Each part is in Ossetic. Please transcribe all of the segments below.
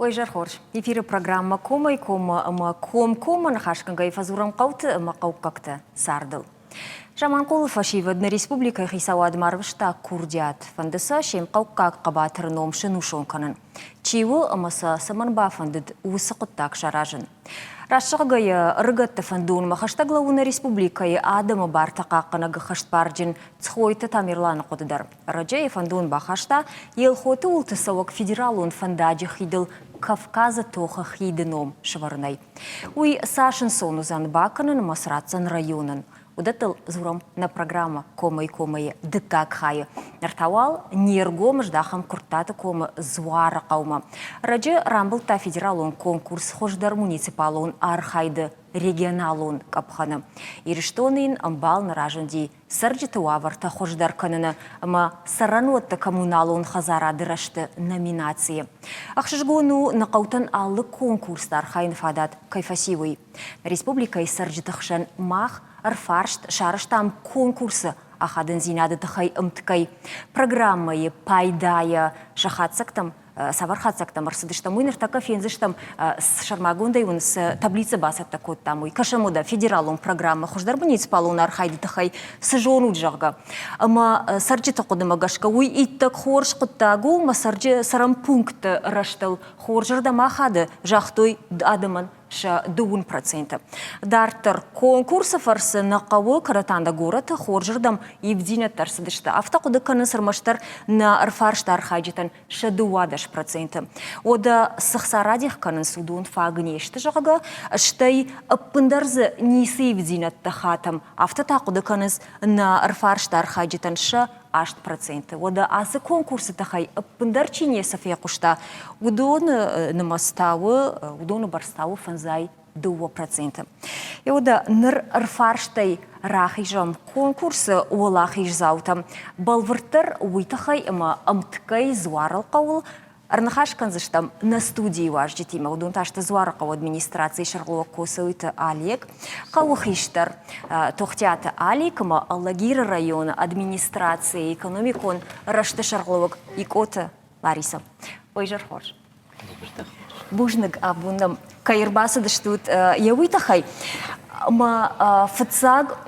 Ой, зӕр хорз. Эфиры программӕ Комӕй коммӕ ӕмӕ комкоммӕ ныхасгӕнгӕйы фӕдзурӕм хъӕуты ӕмӕ хъӕуккӕгты цардыл. Заманхъулы фӕсивӕд нӕ республикӕйы хицауадмӕ арвыста курдиат. Фӕнды сӕ се мхъӕуккаг хъӕбатыры ном сӕнусон кӕнын. Чи у ӕмӕ сӕ цӕмӕн бафӕндыд уыцы хъуыддаг саразын? Раст зӕгъгӕйӕ, ӕрыгӕтты фӕндонмӕ хӕстӕг лӕууы нӕ республикӕйы адӕмы бартӕ хъахъхъӕнӕг ӕххӕстбарджын Цхойты Тамерланы хъуыды дӕр. Ӕрӕджы йӕ фӕндон бахаста Елхоты уылты цӕуӕг федералон фӕндаджы хидыл Кавказы тохы хиды ном сӕвӕрынӕй. Уый цас ӕнцон уыдзӕн бакӕнын ӕмӕ цы ратдзӕн районӕн, уыдӕттыл дзурӕм нӕ программӕ Комӕй-комӕйы дыккаг хайы. Ныр та уал не ргом здахӕм Куырттаты комы Дзуары хъӕумӕ. Ӕрӕджы рамбылдта федералон конкурс хуыздӕр муниципалон архайды регионалон къӕпхӕны. Ирыстоны йын ӕмбал нӕ разынди цӕрджыты уавӕртӕ хуыздӕр кӕныны ӕмӕ цӕрӕнуӕтты коммуналон хӕдзарады рӕзты номинацийы. Ӕхсызгон у, нӕ хъӕутӕн алы конкурсты архайыны фадат кӕй фӕци, уый. Республикӕйы цӕрджыты хсӕн мах ӕрфарст сарӕзтам конкурсы ахадындзинады тыххӕй ӕмткӕй программӕйы пайдайӕ сӕ хатдзӕгтӕм цавӕр хатдзӕгтӕм ӕрцыдыстӕм, уый ныртӕккӕ фендзыстӕм, сӕрмагондӕй уын цы таблицӕ бацӕттӕ кодтам, уый. Кӕсӕм уӕдӕ федералон программӕ хуыздӕр муниципалон архайды тыххӕй цы зонут, зӕгъгӕ. Ӕмӕ цӕрджыты хъуыдымӕ гӕсгӕ уый иттӕг хорз хъуыддаг у, ӕмӕ цӕрӕн пунктты рӕзтыл хорзырдӕм ахады, загътой адӕмӕн сӕ 2%. Дарддӕр конкурсы фӕрцы нӕ хъӕуы Каратанда горӕты хорзырдӕм ивддзинӕдтӕ ӕрцыдысты. Афтӕ хъуыды кӕнынц ӕрмӕстдӕр нӕ ӕрфарсты архайджытӕн сӕ 12%. Уӕдӕ цы хца радих кӕнынц, уыдон фаг не сты, зӕгъгӕ, стӕй ӕппындӕр дзы ницы ивддзинӕдтӕ хатӕм. Афтӕ та хъуыды кӕнынц нӕ ӕрфарсты архайджытӕн сӕ 8%. Уӕдӕ ацы конкурсы тыххӕй ӕппындӕр чи не цы фехъуыста, уыдоны нымӕц та у, уыдоны бӕрц та у фӕндзай 2%. Уӕдӕ ныр ӕрфарстӕй рахизӕм конкурсы уӕлахиздзаутӕм. Бӕлвырддӕр уый тыххӕй ӕмӕ ӕмткӕй Дзуарыл хъӕуыл ӕрныхас кӕндзыстӕм нӕ студийы уазджытимӕ. Уыдон та сты Дзуарыхъӕуы администрацийы сӕргълӕууӕг Коцойты Олег, хъӕуы хистӕр Тохтиаты Алик ӕмӕ Алагиры районы администрацийы экономикон рӕзты сӕргълӕууӕг Икъоты Ларисӕ. Ой, зӕр хорз. Бузныг абон нӕм кӕй ӕрбацыдыстут йӕ уый тыххӕй. Мӕ фыццаг,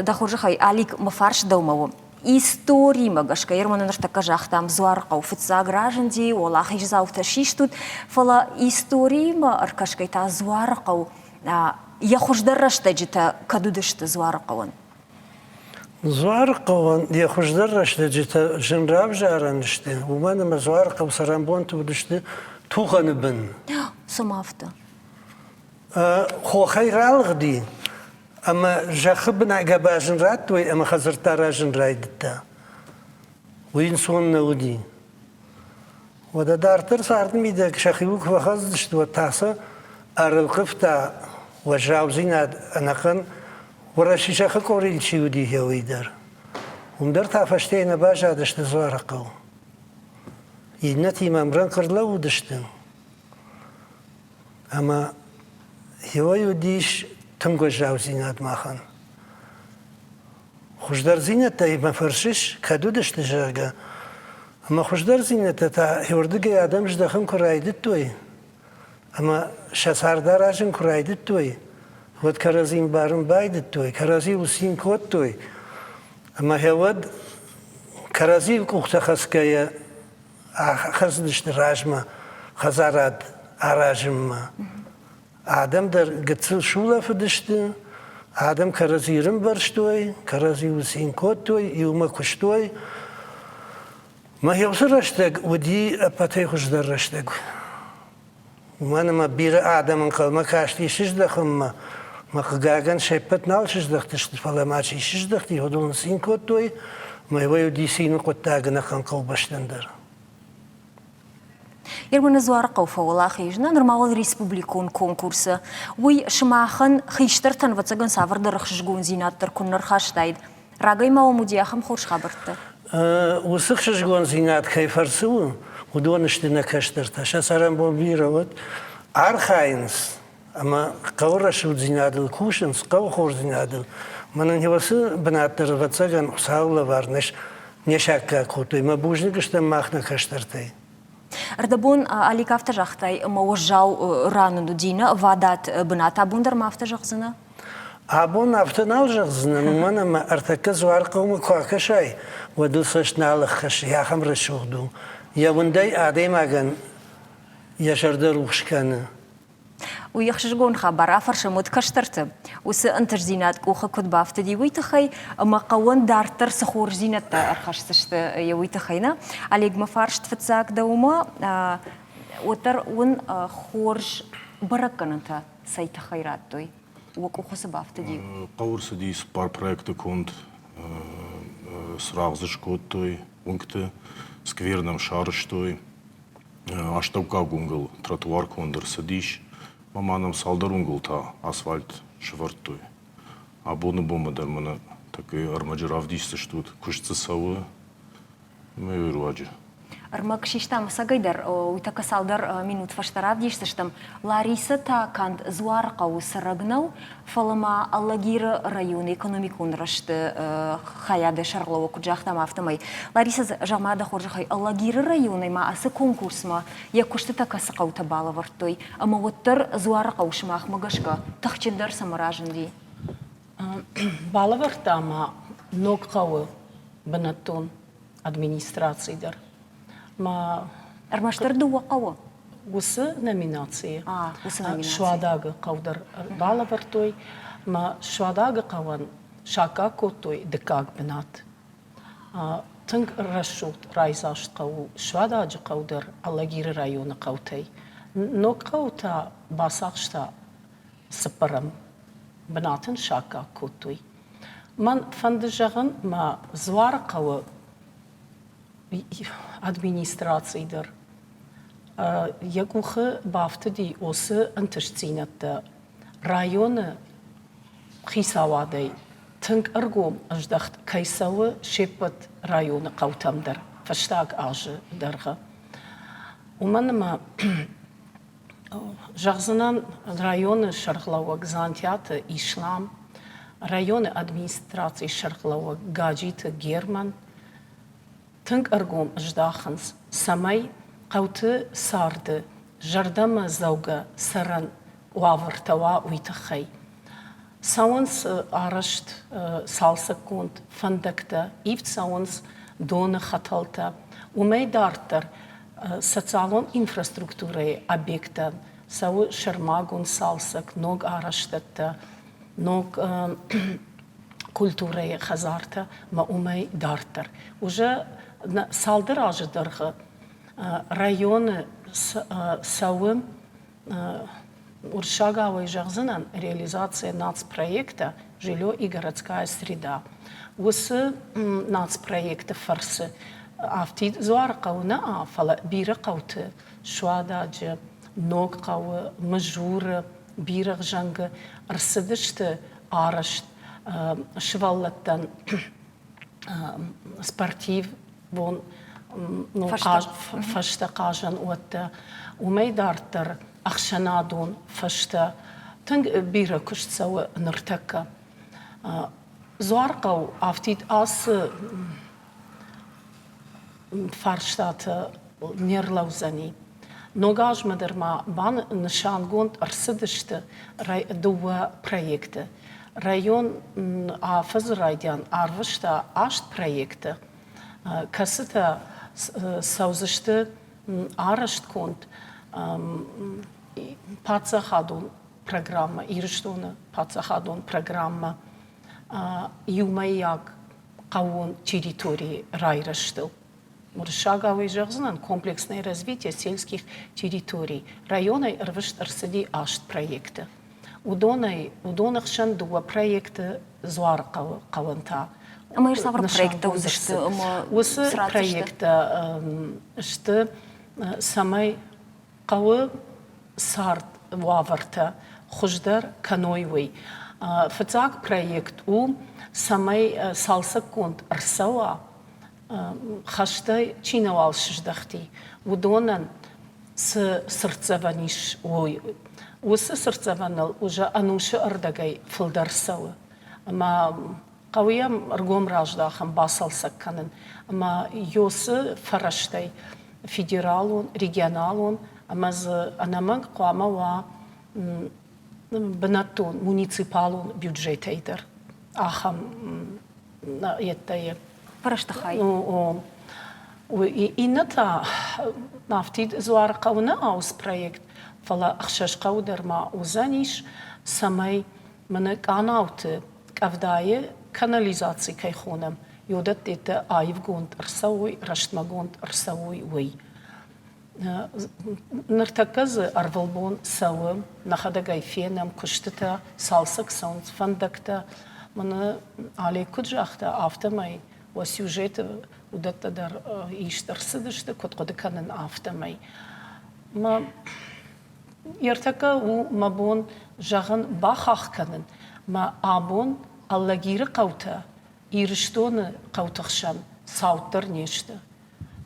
дӕ хорзӕхӕй, Алик, мӕ фарс дӕумӕ у. Историмӕ гӕсгӕ Ерманы ныртӕккӕ загътам, Дзуарыхъӕу фыццаг разынди, уӕлахиздзаутӕ систут, фӕлӕ историмӕ ӕркӕсгӕй та Дзуарыхъӕу йӕ хуыздӕр рӕстӕджытӕ кӕд уыдысты Дзуарыхъӕуӕн? Дзуарыхъӕуӕн йӕ хуыздӕр рӕстӕджытӕ зын равзарӕн сты, уымӕн ӕмӕ Дзуарыхъӕу цӕрӕнбонты уыдысты тухӕны бын. Цыма афтӕ. Хохӕй ралыгъди ӕмӕ зӕххы бынӕй гӕбазын радтой ӕмӕ хӕдзӕрттӕ аразын райдыдта. Уый ӕнцон нӕ уыди. Уӕдӕ дарддӕр царды мидӕг сӕхиуыл куы фӕхӕцыдысты, уӕд та сӕ ӕрылхъывта уӕззаудзинад ӕнӕхъӕн Уӕрӕсе зӕххы къорийыл чи уыди, гъе уый дӕр. Уым дӕр та фӕстейы нӕ баззадысты Дзуарыхъӕу. Иннӕтимӕ ӕмрӕнхъ ӕрлӕууыдысты ӕмӕ иуӕй уыдис тынг уӕззаудзинад махӕн. Хуыздӕрдзинӕдтӕй мӕ фӕрсыс, кӕд уыдысты, зӕгъгӕ. Ӕмӕ хуыздӕрдзинӕдтӕ та уырдыгӕй адӕм здӕхын куы райдыдтой, ӕмӕ сӕ цард аразын куы райдыдтой, уӕд кӕрӕдзи ӕмбарын байдыдтой, кӕрӕдзиуыл цин кодтой. Ӕмӕ уӕд кӕрӕдзийыл къухтӕ хӕцгӕйӕ хӕцыдысты размӕ хӕдзарад аразынмӕ. Адӕм дӕр гыццыл сулӕфыдысты, адӕм кӕрӕдзи рымбӕрстой, кӕрӕдзиуыл цин кодтой, иумӕ куыстой. Мӕ уыцы рӕстӕг уыди ӕппӕтӕй хуыздӕр рӕстӕг. Уымӕн ӕмӕ бирӕ адӕм ӕнхъӕлмӕ касти сыздӕхынмӕ. Мӕ хъыгагӕн, се ппӕт нал сыздӕхтысты, фӕлӕ ма чи сыздӕхти, уыдон цин кодтой, ӕмӕ уый уыди цины хъуыддаг ӕнӕхъӕн хъӕубӕстӕн дӕр. Ерманы Дзуарыхъӕу фӕуӕлахиз нӕ нырма уал республикон конкурсы. Уый сымахӕн, хистӕртӕн, ӕвӕццӕгӕн, цавӕрдӕр ӕхсызгондзинад дӕр куыннӕ рхастаид. Рагӕй ма уӕм уыди ахӕм хорз хабӕрттӕ? Уыцы хсызгондзинад кӕй фӕрцы у, уыдон сты нӕ кӕстӕртӕ. Сӕ цӕрӕнбон бирӕ уӕд. Архайынц ӕмӕ хъӕуы рӕсугъддзинадыл кусынц, хъӕуы хорздзинадыл. Мӕнӕн уыцы бынат дӕр, ӕвӕццӕгӕн, Хуыцауы лӕвар не саккаг кодтой. Мӕ бузныг стӕм мах нӕ кӕстӕртӕй. Ӕрдӕбон Алик афтӕ загътай, ӕмӕ уӕззау ран ын уыди нӕ ӕвадат бынат. Абон дӕр ма афтӕ зӕгъдзынӕ? Абон афтӕ нал зӕгъдзынӕн, уымӕн ӕмӕ ӕртӕккӕ Дзуарыхъӕумӕ куы акӕсай, уӕд ыл цӕст нал ӕххӕссы, ахӕм рӕсугъд у. Йӕ уындӕй адӕймагӕн йӕ зӕрдӕ рухс кӕны. Уый ӕхсызгон хабар афӕрсӕм уыд кӕстӕрты. Уыцы ӕнтыстдзинад къухы куыд бафтыди, уый тыххӕй ӕмӕ хъӕуӕн дарддӕр цы хорздзинӕдтӕ ӕрхӕсдзысты, уый тыххӕй нӕ. Олегмӕ фарст фыццаг дӕумӕ, уӕддӕр уын хорз бӕрӕггӕнӕнтӕ цӕй тыххӕй радтой? Уӕ къухы цы бафтыди? Хъӕуы рцыди цыппар проекты конд, цырагъ дзы скодтой уынгты, сквер нӕм сарӕзтой. Астӕуккаг уынгыл тротуар конд ӕрцыдис, ӕмӕ ма нӕм цалдӕр уынгыл та асфальт сӕвӕрдтой. Абоны бонмӕ дӕр мӕнӕ тӕккӕ ӕрмӕджы равдисдзыстут, куыст дзы цӕуы ӕмӕ уый руаджы. Ӕрмӕг систам ӕцӕгӕй дӕр, уый тӕккӕ цалдӕр минут фӕстӕ равдисдзыстӕм. Ларисӕ та канд Дзуарыхъӕуы цӕрӕг нӕу, фӕлӕ ма Алагиры районы экономикон рӕзты хайады сӕргълӕууӕг куыд загътам, афтӕмӕй. Ларисӕ, зӕгъ-ма дӕ хорзӕхӕй, Алагиры районӕй ма ацы конкурсмӕ йӕ куыстытӕ кӕцы хъӕутӕ балӕвӕрдтой ӕмӕ уӕддӕр Дзуарыхъӕу сымахмӕ гӕсгӕ тыхджындӕр цӕмӕ разынди? Балӕвӕрдта ма ног хъӕуы бынӕттон администраци дӕр. Ма Ӕрмӕстдӕр дыууӕ хъӕуы? Уыцы номинацийы Суадагы хъӕу дӕр балӕвӕрдтой ӕмӕ Суадагы хъӕуӕн саккаг кодтой дыккаг бынат. Тынг рӕсугъд райдзаст хъӕу у Суададжы хъӕу дӕр Алагиры районы хъӕутӕй. Ног хъӕу та бацахста цыппӕрӕм бынат ын саккаг кодтой. Мӕн фӕнды зӕгъын, мӕ Дзуары хъӕуы администраци дӕр йӕ къухы бафтыди уыцы ӕнтыстдзинӕдтӕ районы хицауадӕй тынг ӕргом ӕздӕхт кӕй цӕуы се ппӕт районы хъӕутӕм дӕр фӕстаг азы дӕргъы. Уымӕн ӕмӕ зӕгъдзынӕн районы сӕргълӕууӕг Дзантиаты Ислам, районы администрацийы сӕргълӕууӕг Гаджиты Герман тынг ӕргом здахынц, цӕмӕй хъӕуты царды зӕрдӕмӕдзӕугӕ цӕрӕн уавӕртӕ уа, уый тыххӕй. Цӕуынц арӕзт цалцӕггонд фӕндӕгтӕ, ивд цӕуынц доны хӕтӕлтӕ. Уымӕй дарддӕр социалон инфраструктурӕйы объекттӕн цӕуы сӕрмагонд цалцӕг, ног арӕзтӕдтӕ, ног культурӕйы хӕдзартӕ ӕмӕ уымӕй дарддӕр. Уже цалдӕр азы дӕргъы районы цӕуы уырыссагауӕй зӕгъдзынӕн реализация нацпроекта «Жилье и городская среда». Уыцы нацпроекты фӕрцы афтид Дзуары хъӕуы нӕ, фӕлӕ бирӕ хъӕуты Суададжы, Ногхъӕуы, Мызуры, Бирӕгъзӕнгы ӕрцыдысты арӕзт сывӕллӕттӕн спортивон фӕзтӕ хъазӕн уӕттӕ. Уымӕй дарддӕр ӕхсӕнадон фӕзтӕ тынг бирӕ куыст цӕуы ныртӕккӕ. Дзуархъӕу афтид ацы фарстатӕ не рлӕудзӕни. Ног азмӕ дӕр ма банысангонд ӕрцыдысты дыууӕ проекты. Район афӕдзы райдиан арвыста аст проекты, кӕцытӕ цӕудзысты арӕзтгонд паддзахадон программӕ, Ирыстоны паддзахадон программӕ иумӕйаг хъӕууон территорийы райрӕзтыл. Уырыссагау зӕгъдзынӕн комплексное развитие сельских территорий. Районӕй ӕрвыст ӕрцыди аст проекты. Уыдонӕй уыдоны хсӕн дыууӕ проекты Дзуарыхъӕуы хъӕуӕн та. Ӕмӕ цавӕр проекттӕ уыдзысты? Уыцы проекттӕ сты, цӕмӕй хъӕуы цард уавӕртӕ хуыздӕр кӕной, уый. Фыццаг проект у, цӕмӕй цалцӕггонд ӕрцӕуа, хӕстӕй чи нӕуал сыздӕхти, уыдонӕн цы цыртдзӕвӕн ис, уый. Уыцы цыртдзӕвӕныл уже ӕнусы ӕрдӕгӕй фылдӕр цӕуы. Ӕмӕ хъӕуы йӕм ӕргом раздахын, бацалцӕг кӕнын. Ӕмӕ Йосы фӕрӕзтӕй. федералон, регионалон ӕмӕ дзы ӕнӕмӕнг хъуамӕ уа бынӕттон муниципалон бюджетӕй дӕр ахӕм йедтӕй. Фӕрӕзты хай. Иннӕ та афтид Дзуарыхъӕуы нӕ ауц проект, фӕлӕ ӕхсӕз хъӕуы дӕр ма уыдзӕнис, цӕмӕй мӕнӕ къанауты къӕвдайы канализаци кӕй хонӕм, уыдӕттӕ аивгонд ӕрцӕуой, рӕстмӕгонд ӕрцӕуой, уый. Ныртӕккӕ дзы ӕрвылбон цӕуы, нӕхӕдӕг ӕй фенӕм, куыстытӕ, цалцӕг цӕуынц фӕндӕгтӕ. Мӕнӕ Олег куыд загъта, афтӕмӕй уӕ сюжеты уыдӕттӕ дӕр ист ӕрцыдысты, куыд хъуыды кӕнын, афтӕмӕй. Мӕ ӕртӕккӕ у мӕ бон зӕгъын, бахахх кӕнын, мӕ абон Алагиры хъӕутӕ Ирыстоны хъӕуты хсӕн цауддӕр не сты.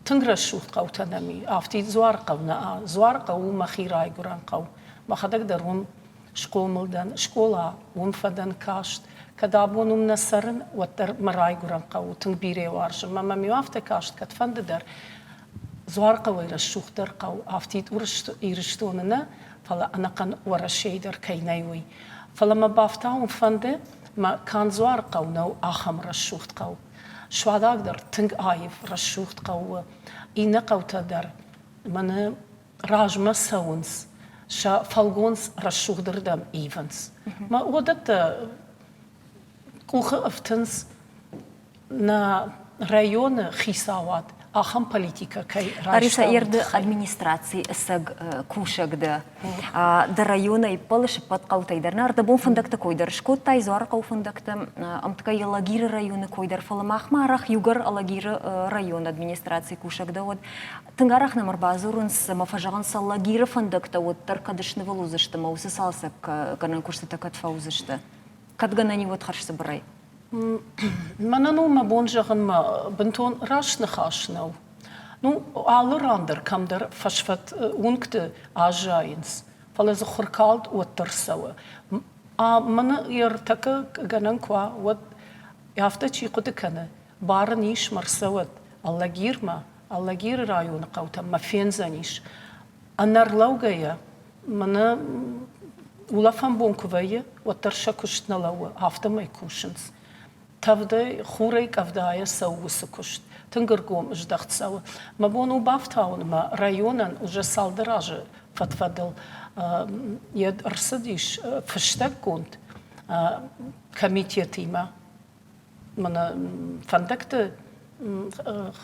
Тынг рӕсугъд хъӕутӕ нӕм и. Афтид Дзуарыхъӕу нӕ Дзуарыхъӕу у мӕхи райгуырӕн хъӕу. Мӕхӕдӕг дӕр уым схъомыл дӕн, скъола уым фӕдӕн каст. Кӕд абон уым нӕ цӕрын, уӕддӕр мӕ райгуырӕн хъӕу у, тынг бирӕ уарзын. Мӕ мӕм-иу афтӕ каст, кӕдфӕнды дӕр Дзуарыхъӕуӕй рӕсугъддӕр хъӕу афтид Ирыстоны нӕ, фӕлӕ ӕнӕхъӕн Уӕрӕсейы дӕр кӕй нӕй, уый. Фӕлӕ мӕ бафтауын фӕнды, мӕ канд Дзуарыхъӕу нӕу ахӕм рӕсугъд хъӕу. Суадаг дӕр тынг аив, рӕсугъд хъӕу у. Иннӕ хъӕутӕ дӕр мӕнӕ размӕ цӕуынц, сӕ фӕлгонц рӕсугъдырдӕм ивынц. Мӕ уыдӕттӕ къухы ӕфтынц нӕ районы хицауад ахӕм политикӕ кӕй райста. Лариса, Ерды администрацийы ӕцӕг кусӕг дӕ. Дӕ районӕй ӕппӕлыс ӕппӕт хъӕутӕй дӕр. Нӕ ӕрдӕбон фӕндӕгты кой дӕр скодтай, Дзуарыхъӕуы фӕндӕгты, ӕмткӕй Алагиры районы кой дӕр, фӕлӕ махмӕ арӕх иугӕр Алагиры районы администрацийы кусӕг дӕ, уӕд тынг арӕх нӕм ӕрбадзурынц ӕмӕ фӕзӕгъынц, Алагиры фӕндӕгтӕ уӕддӕр кӕд снывыл уыдзысты ӕмӕ уыцы цалцӕггӕнӕн куыстытӕ кӕд фӕуыдзысты? Кӕд гӕнӕн и, уӕд хӕрзцыбырӕй. Мӕнӕн у мӕ бон зӕгъын мӕ бынтон раст ныхас нӕу. Ну, алы ран дӕр кӕмдӕр фӕсфӕд уынгты аззайынц, фӕлӕ дзы хуыркалд уӕддӕр цӕуы. Мӕнӕ йе ртӕккӕ гӕнӕн куы уа, уӕд афтӕ чи хъуыды кӕны, бар ын ис мӕ рцӕуӕд Алагирмӕ, Алагиры районы хъӕутӕм мӕ фендзӕнис. Ӕнӕрлӕугӕйӕ мӕнӕ улӕфӕн бон куы вӕййы, уӕддӕр сӕ куыст нӕ лӕууы, афтӕмӕй кусынц. Тӕвдӕй, хурӕй, къӕвдайӕ цӕуы уыцы куыст. Тынг ӕргом здӕхт цӕуы. Мӕ бон у бафтауын мӕ районӕн уже цалдӕр азы фӕд-фӕдыл йӕ ӕрцыдис фыстӕггонд комитетимӕ. Мӕнӕ фӕндӕгты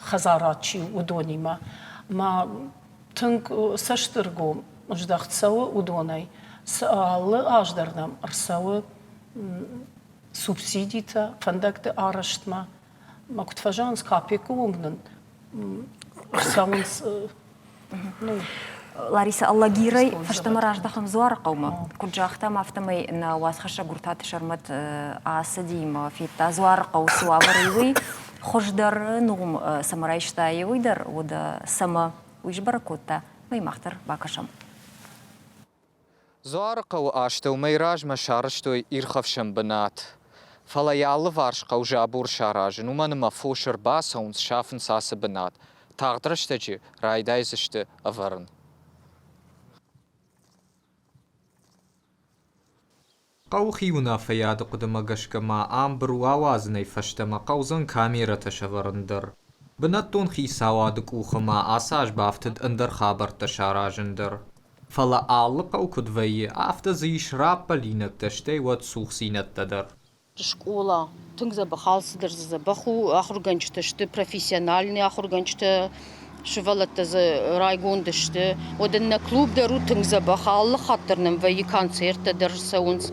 хӕдзарад чи у, уыдонимӕ. Мӕ тынг цӕстыргом здӕхт цӕуы уыдонӕй. Цы алы аз дӕр нӕм ӕрцӕуы субсидитӕ фӕндӕгты арӕзтмӕ. Мӕ куыд фӕзӕгъынц, капеккы онг нын цӕуынц Лариса Алагирӕй фӕстӕмӕ раздӕхӕм Дзуарыхъӕумӕ. Куыд загътам, афтӕмӕй нӕ уацхӕссӕг Уртаты Сӕрмӕт ацыди ӕмӕ федта Дзуарыхъӕу цы уавӕры и, уый. Хуыздӕр ном цӕмӕ райста, уый дӕр уыд цӕмӕ, уый сбӕрӕг кодта, уый мах дӕр бакӕсӕм. Дзуарыхъӕуы астӕу мӕй размӕ сарӕзтой ирхӕфсӕн бынат. Фӕлӕ йӕ алыварс хъӕу забор саразын, уымӕн ӕмӕ фос ӕрбацӕуынц, сафынц ацы бынат. Тагъд рӕстӕджы райдайдзысты ӕвӕрын. Хъӕуы хиуынаффӕйады хъуыдымӕ гӕсгӕ ма ам быру ауадзынӕй фӕстӕмӕ хъӕудзӕн камерӕтӕ сӕвӕрын дӕр. Бынӕттон хицауады къухы ма ацы аз бафтыд ӕндӕр хабӕрттӕ саразын дӕр. Фӕлӕ алы хъӕу куыд вӕййы, афтӕ дзы ис раппӕлинӕгтӕ, стӕй уӕд цухдзинӕдтӕ дӕр. Скъола тынг дзӕбӕх, алцыдӕр дзы дзӕбӕх у. Ахуыргӕнджытӕ сты профессиональный ахуыргӕнджытӕ, сывӕллӕттӕ дзы райгонд сты. Уӕдӕ нӕ клуб дӕр у тынг дзӕбӕх, алы хатт дӕр нӕм вӕййы концерттӕ дӕр цӕуынц,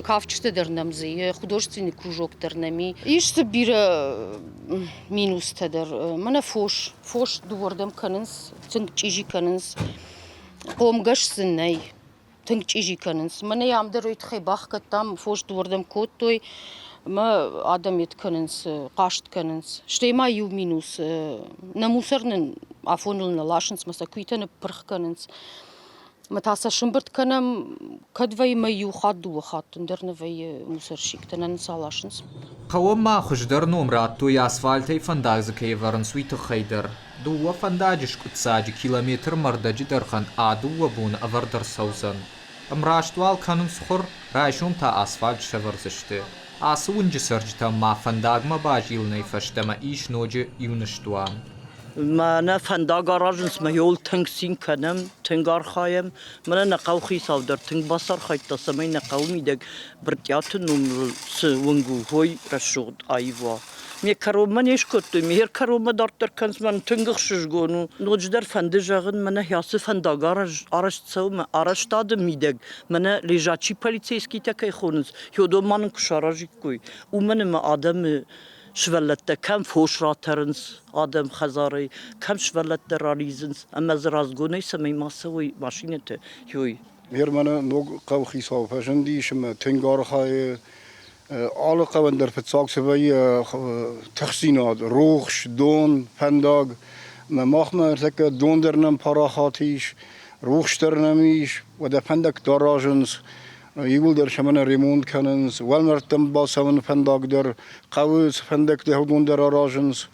кафджытӕ дӕр нӕм дзы и, художественный кружок дӕр нӕм и. Ис дзы бирӕ минустӕ дӕр. Мӕнӕ фос, фос дыууӕрдӕм кӕнынц, тынг чъизи кӕнынц, хъомгӕс дзы нӕй. Тынг чъизи кӕнынц. Мӕнӕ ам дӕр уый тыххӕй бахгӕдтам, фос дыууӕрдӕм кодтой ӕмӕ адӕм ед кӕнынц, хъаст кӕнынц. Стӕй ма иу минус, нӕ мусор нын афоныл нӕ ласынц, мӕ сӕ куыйтӕ ныппырх кӕнынц. Ӕмӕ та сӕ сымбырд кӕнӕм, кӕд вӕййы мӕй иу хатт, дыууӕ хатты, ӕндӕр нӕ вӕййы мусорщиктӕ, нӕ нын сӕ аласынц. Хъӕуӕн ма хуыздӕр ном радтой, асфальтӕй фӕндаг дзы кӕй ӕвӕрынц, уый тыххӕй дӕр. Дыууӕ фӕндаджы скъуыддзаджы километрмӕ ӕрдӕджы дӕргъӕн а дыууӕ боны ӕвӕрд ӕрцӕудзӕн. Ӕмраст уал кӕнынц хуыр, райсом та асфальт сӕвӕрдзысты. Ацы уынджы цӕрджытӕм ма фӕндагмӕ базилынӕй фӕстӕмӕ ис ноджы иу ныстуан. Мӕнӕ фӕндаг аразынц, мӕ йыл тынг цин кӕнӕм, тынг архайӕм. Мӕнӕ нӕ хъӕуыхицау дӕр тынг бацархайдта, цӕмӕй нӕ хъӕуы мидӕг Брытъиаты номыл цы уынг у, уый рӕсугъд аив уа. Ме кӕронмӕ не скодтой, ме кӕронмӕ дарддӕр кӕнынц, мӕн тынг ӕхсызгон у. Ноджыдӕр фӕнды зӕгъын, мӕнӕ ацы фӕндаг арӕзт цӕуы мӕ арӕзтады мидӕг, мӕнӕ лежачий полицейскийтӕ кӕй хонынц, уыдон ма нын куы саразиккой, уымӕн ӕмӕ адӕмы сывӕллӕттӕ кӕм фос ратӕрынц адӕм хӕдзарӕй, кӕм сывӕллӕттӕ ралидзынц ӕмӕ дзы разгонӕй цӕмӕй ма цӕуой машинӕтӕ, уый. Германы ног хъӕуыхицау фӕзындис ӕмӕ тынг архайы. Алы хъӕуӕн дӕр фыццаг цы вӕййы тыхстдзинад, рухс, дон, фӕндаг. Ӕмӕ махмӕ ӕртӕккӕ дон дӕр нӕм парахат ис, рухс дӕр нӕм ис, уӕдӕ фӕндӕгтӕ аразынц. Иууылдӕр сӕ мӕнӕ ремонт кӕнынц, уӕлмӕрдтӕм бацӕуыны фӕндаг дӕр, хъӕуы цы фӕндӕгтӕ, уыдон дӕр аразынц.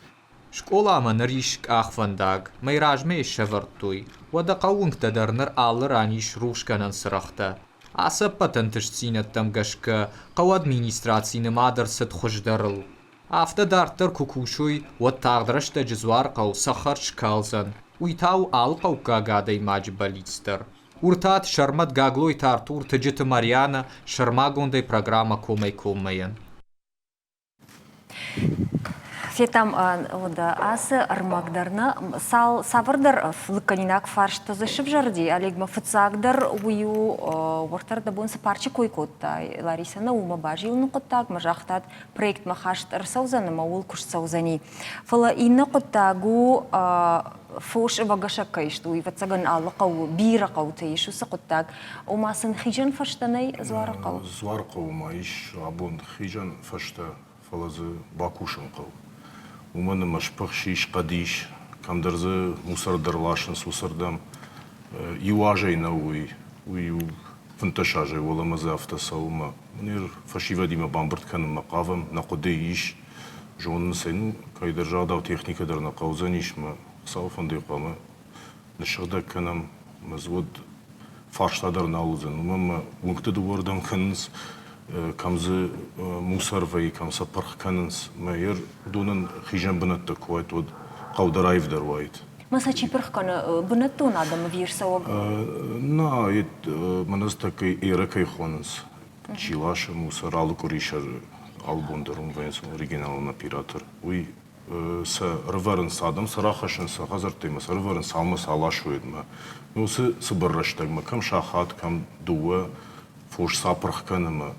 Скъоламӕ ныр ис къахвӕндаг, мӕй размӕ йӕ сӕвӕрдтой. Уӕдӕ хъӕууынгтӕ дӕр ныр алы ран ис рухсгӕнӕн цырӕгътӕ. Ацы ӕппӕт ӕнтыстдзинӕдтӕм гӕсгӕ хъӕуы администраци нымад ӕрцыд хуыздӕрыл. Афтӕ дарддӕр куы кусой, уӕд тагъд рӕстӕджы Дзуархъӕу цӕхӕр скалдзӕн. Уый та у алы хъӕуккаг адӕймаджы бӕллиц дӕр. Уртат, Сӕрмӕт, Гаглойты Артур, Тыджыты Марьянӕ, сӕрмагондӕй программӕ Комӕй-коммӕйӕн. Федтам ацы ӕрмӕг дӕр нӕ цавӕрдӕр лыггӕнинаг фарстытӕ дзы сывзӕрди. Олегмӕ фыццагдӕр уый у, уӕртӕ дӕ бон цы парчы кой кодтай, Ларисӕ, нӕ уымӕ базилыны хъуыддагмӕ загътат, проектмӕ хаст ӕрцӕудзӕн ӕмӕ ууыл куыст цӕудзӕни. Фӕлӕ иннӕ хъуыддаг у, фос ӕвӕгӕсӕг кӕй сты, уый, ӕвӕццӕгӕн, алы хъӕуы, бирӕ хъӕуты ис уыцы хъуыддаг. Ома сын хизӕн фӕстӕ нӕй Дзуарыхъӕуы? Дзуарыхъӕуы ма ис абон хизӕн фӕстӕ, фӕлӕ дзы бакусын хъӕуы. Уымӕн ӕмӕ спыхс ис, хъӕд ис, кӕмдӕр дзы мусор дӕр ласынц уыцырдӕм. Иу азӕй нӕу уый, уый у 15 азӕй уӕлӕмӕ дзы афтӕ цӕуы ӕмӕ ныр фӕсивӕдимӕ бамбырд кӕнынмӕ хъавӕм, нӕ хъуыдыйы ис, зонынц ӕй, ну, кӕйдӕр загъдау техникӕ дӕр нӕ хъӕудзӕнис мӕ Хуыцауы фӕндӕй хъуамӕ ныссыгъдӕг кӕнӕм ӕмӕ дзы уӕд фарста дӕр нал уыдзӕн. Уымӕн ӕмӕ уынгты дыууӕрдӕм кӕнынц, кӕм дзы мусор вӕййы, кӕм сӕ пырх кӕнынц. Мӕ йер уыдонӕн хизӕн бынӕттӕ куы уаид, уӕд хъӕу дӕр аивдӕр уаид. Ма сӕ чи пырх кӕны? Бынӕттон адӕмы ӕви ӕрцӕуӕг? Нӕ, мӕнӕ дзы тӕккӕ эрӕ кӕй хонынц, чи ласы мусор алы къуырисӕр, алы бон дӕр уым вӕййынц оригиналон оператор. Уый сӕ рывӕрынц, адӕм сӕ рахӕссынц сӕ хӕдзӕрттӕй ӕмӕ сӕ рывӕрынц цалынмӕ сӕ аласой уӕдмӕ. Уыцы цыбыр рӕстӕгмӕ кӕм сахат, кӕм дыууӕ фос сӕ апырх кӕны ӕмӕ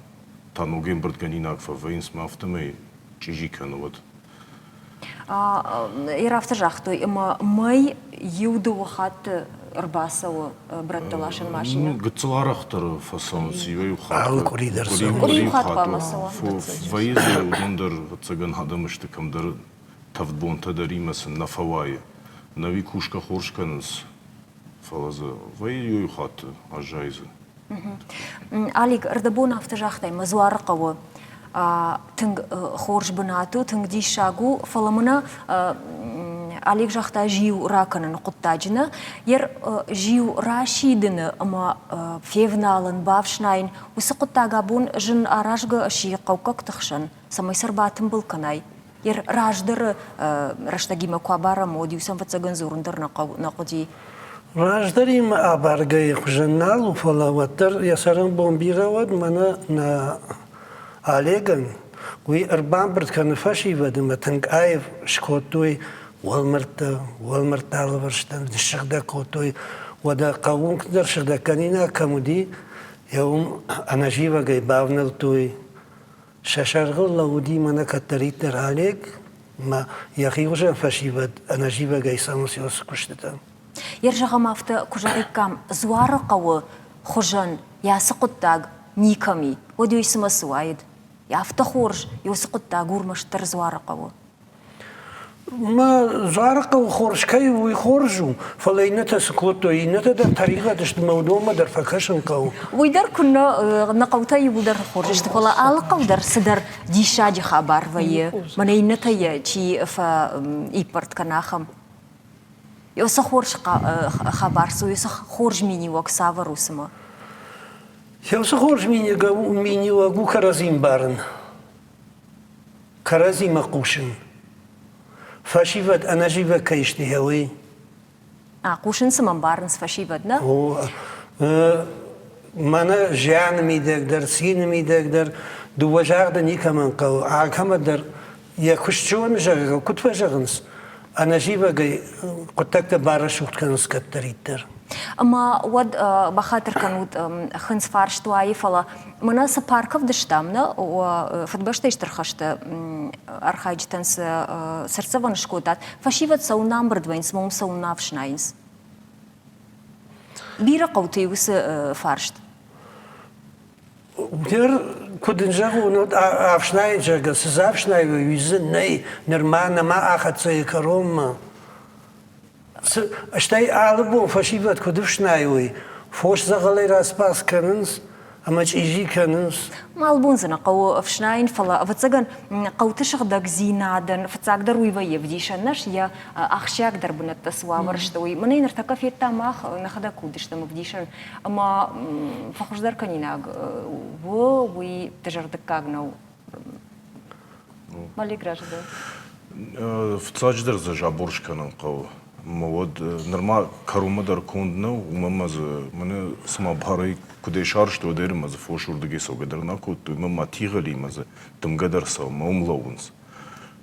та ног ӕмбырдгӕнинаг фӕвӕййынц ӕмӕ афтӕмӕй чъизи кӕны уӕд. Афтӕ загътой, ӕмӕ мӕй иу-дыууӕ хатты ӕрбацӕуы брӕттӕ ласӕн машинӕ. Гыццыл арӕхдӕр фӕцӕуынц иуӕй-иу хатт. Алы къуыри дӕр цӕуы. Къуыри иу хатт хъуамӕ цӕуа. Вӕййы дзы уыдон дӕр, ӕвӕццӕгӕн, адӕм сты кӕмдӕр тӕвд бонтӕ дӕр имӕ сын нӕ фӕуайы. Нӕуи кусгӕ хорз кӕнынц, фӕлӕ дзы вӕййы иу хатт аззайы дзы. Алик, ӕрдӕбон афтӕ загътай, мӕ дзуары хъӕуы тынг хорз бынат у, тынг диссаг у, фӕлӕ мӕнӕ Олег загъта зиу ракӕныны хъуыддаджы нӕ, йе зиу расидыны ӕмӕ февналын, бафснайын, уыцы хъуыддаг абон зын аразгӕ сси хъӕуккӕгты хсӕн, цӕмӕй сӕ ӕрбатымбыл кӕнай. Йе раздӕры рӕстӕгимӕ куы абарӕм, уӕд-иу сӕм ӕвӕццӕгӕн дзурын дӕр нӕ хъуыди. Раздӕримӕ абаргӕйы хуызӕн нал у, фӕлӕ уӕддӕр йӕ цӕрӕнбон бирӕ уӕд, мӕнӕ нӕ Олегӕн уый ӕрбамбырд кӕны фӕсивӕды ӕмӕ тынг аив скодтой уӕлмӕрдтӕ, уӕлмӕрдтӕ алывӕрстӕ ныссыгъдӕг кодтой. Уӕдӕ хъӕууынгты дӕр сыгъдӕггӕнинаг кӕм уыди, йӕ уым ӕнӕзивӕгӕй бавнӕлдтой. Сӕ сӕргъыл лӕууыди мӕнӕ кӕддӕриддӕр Олег ӕмӕ йӕхи хуызӕн фӕсивӕд ӕнӕзивӕгӕй цӕуынц уыцы куыстытӕм. Йе зӕгъӕм афтӕ, куы зӕгъиккам, Дзуары хъӕуы хуызӕн йӕ ацы хъуыддаг никӕм и, уӕд уый цымӕ цы уаид? Афтӕ хорз, уыцы хъуыддаг у ӕрмӕстдӕр Дзуары хъӕуы. Мӕ Дзуары хъӕу хорз кӕй у, уый хорз у, фӕлӕ иннӕтӕ цы кодтой, иннӕтӕ дӕр тӕригъӕд сты мӕ уыдонмӕ дӕр фӕкӕсын хъӕуы. Уый дӕр куыннӕ нӕ хъӕутӕ иууылдӕр хорз сты, фӕлӕ алы хъӕу дӕр цыдӕр диссаджы хабар вӕййы. Мӕнӕ иннӕтӕ йӕ чи фӕиппӕрд кӕна, ахӕм. Цы хорз хабар цы у, цы хорз миниуӕг цавӕр у цымӕ? Цы хорз миниуӕг у кӕрӕдзи мбарын. Кӕрӕдзимӕ хъусын. Фӕсивӕд ӕнӕзивӕг кӕй сты, уый. А, хъусын цы ӕмбарынц фӕсивӕд, нӕ? О, мӕнӕ зианы мидӕг дӕр, цины мидӕг дӕр дыууӕ загъды никӕмӕн хъӕуы. Алкӕмӕ дӕр йӕ куыст зоны, зӕгъгӕ, куыд фӕзӕгъынц, ӕнӕзивӕгӕй хъуыддӕгтӕ барӕсугъд кӕнынц кӕддӕриддӕр. Ӕмӕ уӕд бахатыр кӕнут хынцфарст уайы, фӕлӕ мӕнӕ цы парк ӕвдыстам, нӕ Фыдыбӕстӕйы Стыр хӕсты архайджытӕн цы цыртдзӕвӕн скодтат, фӕсивӕд цӕуылнӕ ӕмбырд вӕййынц, ӕмӕ уым цӕуылнӕ ӕфснайынц? Бирӕ хъӕуты уыцы фарст. Ныр, куыд ын зӕгъон, ӕфснайын, зӕгъгӕ, цы дзы ӕфснайой, уый дзы нӕй, нырма нӕма ахӕццӕ и кӕронмӕ. Стӕй алы бон фӕсивӕд куыд ӕфснайой, фос дзӕгъӕлӕй распас кӕнынц ӕмӕ чъизи кӕнынц. Малбон дзы нӕ хъӕуы ӕфснайын, фӕлӕ, ӕвӕццӕгӕн, хъӕуты сыгъдӕгдзинадӕн фыццагдӕр уый вӕййы ӕвдисӕн, нӕ йӕ ахсджиагдӕр бынӕттӕ цы уавӕр сты, уый. Мӕнӕ ныртӕккӕ федтам мах, нӕхӕдӕг куы уыдыстӕм ӕвдисӕн, ӕмӕ фӕхуыздӕр кӕнинаг у, уый дызӕрдыггаг нӕу. Малик разы Фыццаджыдӕр дзы забор скӕнын хъӕуы. Ӕмӕ уӕд нырма кӕронмӕ дӕр конд нӕу, уымӕн ӕмӕ дзы мӕнӕ цыма барӕй куыдӕй сарӕзтой, уӕдӕй ӕмӕ дзы фос уырдыгӕй цӕугӕ дӕр нӕ кодтой, уымӕн ма тигъылимӕ дзы дымгӕ дӕр цӕуы ӕмӕ уым лӕууынц.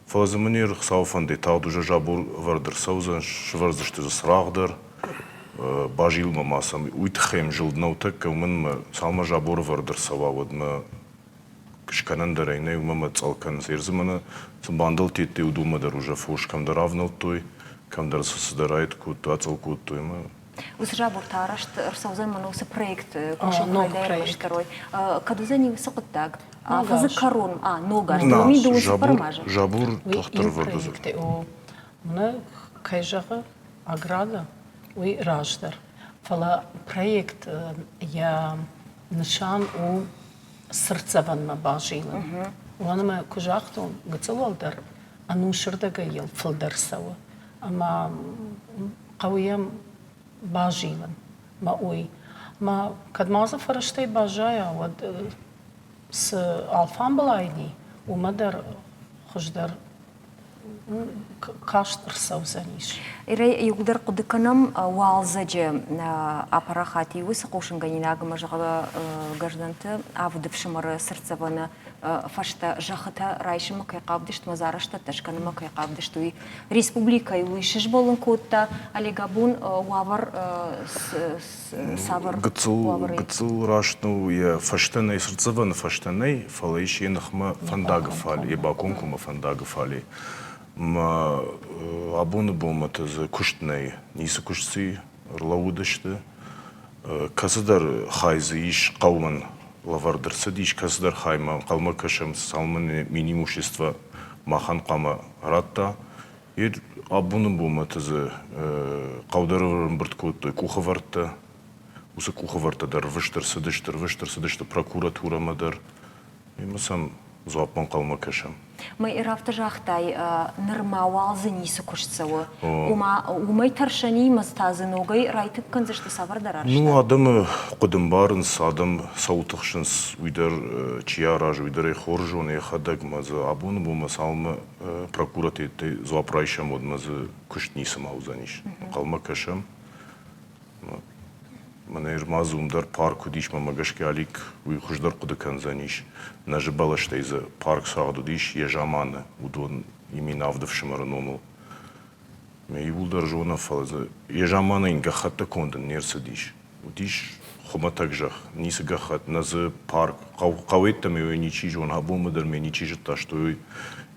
Фӕлӕ дзы мын Хуыцауы фӕндӕй тагъд уже забор ӕвӕрд ӕрцӕудзӕн, сӕвӕрдзысты дзы цырагъ дӕр, базилынмӕ ма сӕм уый тыххӕй йӕм зылд нӕу тӕккӕ, уымӕн ӕмӕ цалынмӕ забор ӕвӕрд ӕрцӕуа, уӕдмӕ скӕнӕн дӕр ӕй нӕй, уымӕ мӕ цъӕл кӕнынц. Ердзы мӕнӕ цы бандӕлтӕ уыдонмӕ дӕр уже фос кӕмдӕр авнӕлдтой, кӕмдӕр цы цыдӕр айд кодтой, ацъӕл кодтой ӕмӕ Уыцы забор та арӕзт ӕрцӕудзӕн мӕнӕ уыцы проект кусын куы райдайа ӕрмӕстдӕр Кӕд уыдзӕни уыцы хъуыддаг? Афӕдзы кӕрон, а, ног аз, дыууӕ цыппӕрӕм азы. Забор тагъддӕр ӕвӕрд уыдзӕн. Мӕнӕ кӕй зӕгъы, ограда, уый раздӕр. Фӕлӕ проект йӕ нысан у цыртдзӕвӕнмӕ базилын. Уымӕн ӕмӕ куы загътон, гыццыл уӕлдӕр ӕнусырдӕгӕй йыл фылдӕр цӕуы. Ӕмӕ хъӕуы йӕм базилын мӕ уый. Мӕ кӕд ма дзы фӕрӕзтӕй баззайа, уӕд цы алфамбылай ни, уымӕ дӕр хуыздӕр каст ӕрцӕудзӕнис. Ирӕ, иугдӕр хъуыды кӕнӕм уалдзӕджы апарахат и уыцы хъусынгӕнинаг ӕмӕ зӕгъы Гӕздӕнты авд ӕфсымӕры цыртдзӕвӕны фӕстӕ зӕххытӕ райсынмӕ кӕй хъавдысты ӕмӕ арӕзтӕдтӕ скӕнынмӕ кӕй хъавдысты, уый республикӕйы уый сызмӕлын кодта. Олег, абон уавӕр цавӕр уавӕры? Гыццыл раст нӕу, йӕ фӕстӕ нӕй, цыртдзӕвӕны фӕстӕ нӕй, фӕлӕ ис йӕ ныхмӕ фӕндаг фале, йӕ бакомкоммӕ фӕндагы фале. Мӕ абоны бонмӕ та дзы куыст нӕй, ницы куыст дзы ӕрлӕууыдысты. Кӕцыдӕр хай дзы ис хъӕуӕн лӕвӕрд ӕрцыдис, кӕцыдӕр хаймӕ ӕнхъӕлмӕ кӕсӕм, цалынмӕ минимущество махӕн хъуамӕ радта. Абоны бонмӕ дзы хъӕу дӕр ӕрӕмбырд кодтой къухӕвӕрдтӕ. Уыцы къухӕвӕрдтӕ дӕр ӕрвыст ӕрцыдысты, ӕрвыст ӕрцыдысты прокуратурӕмӕ дӕр. Ӕмӕ сӕм дзуаппмӕ ӕнхъӕлмӕ кӕсӕм. Мӕ афтӕ загътай, нырма уал дзы ницы куыст цӕуы. Ома, уымӕй тӕрсӕнимӕ та дзы ногӕй райтынг кӕндзысты цавӕрдӕр арӕзтад? Ну, адӕмы хъуыды ӕмбарынц, адӕм цӕуыл тыхсынц, уый дӕр чи аразы, уый дӕр ӕй хорз зоны йӕхӕдӕг ӕмӕ дзы абоны бонмӕ цалынмӕ прокуратурӕтӕй дзуапп райсӕм, уӕдмӕ дзы куыст ницыма уыдзӕнис. Ӕнхъӕлмӕ кӕсӕм. Мӕнӕ Ирмадзы уым дӕр парк уыдис, мӕнмӕ гӕсгӕ Алик уый хуыздӕр хъуыды кӕндзӕнис. Нӕзы бӕлӕстӕй дзы парк цагъд уыдис йӕ заманы, уыдон имин авд ӕфсымӕры номыл. Мӕ иууылдӕр зонӕм, фӕлӕ дзы йӕ заманы йын гӕххӕттӕ конд ын не рцыдис. Уыдис хуымӕтӕг зӕхх, ницы гӕххӕтт, нӕ дзы парк. Хъӕу, хъӕуӕттӕ мӕ уый ничи зоны, абонмӕ дӕр мӕ ничи зыдта, что уый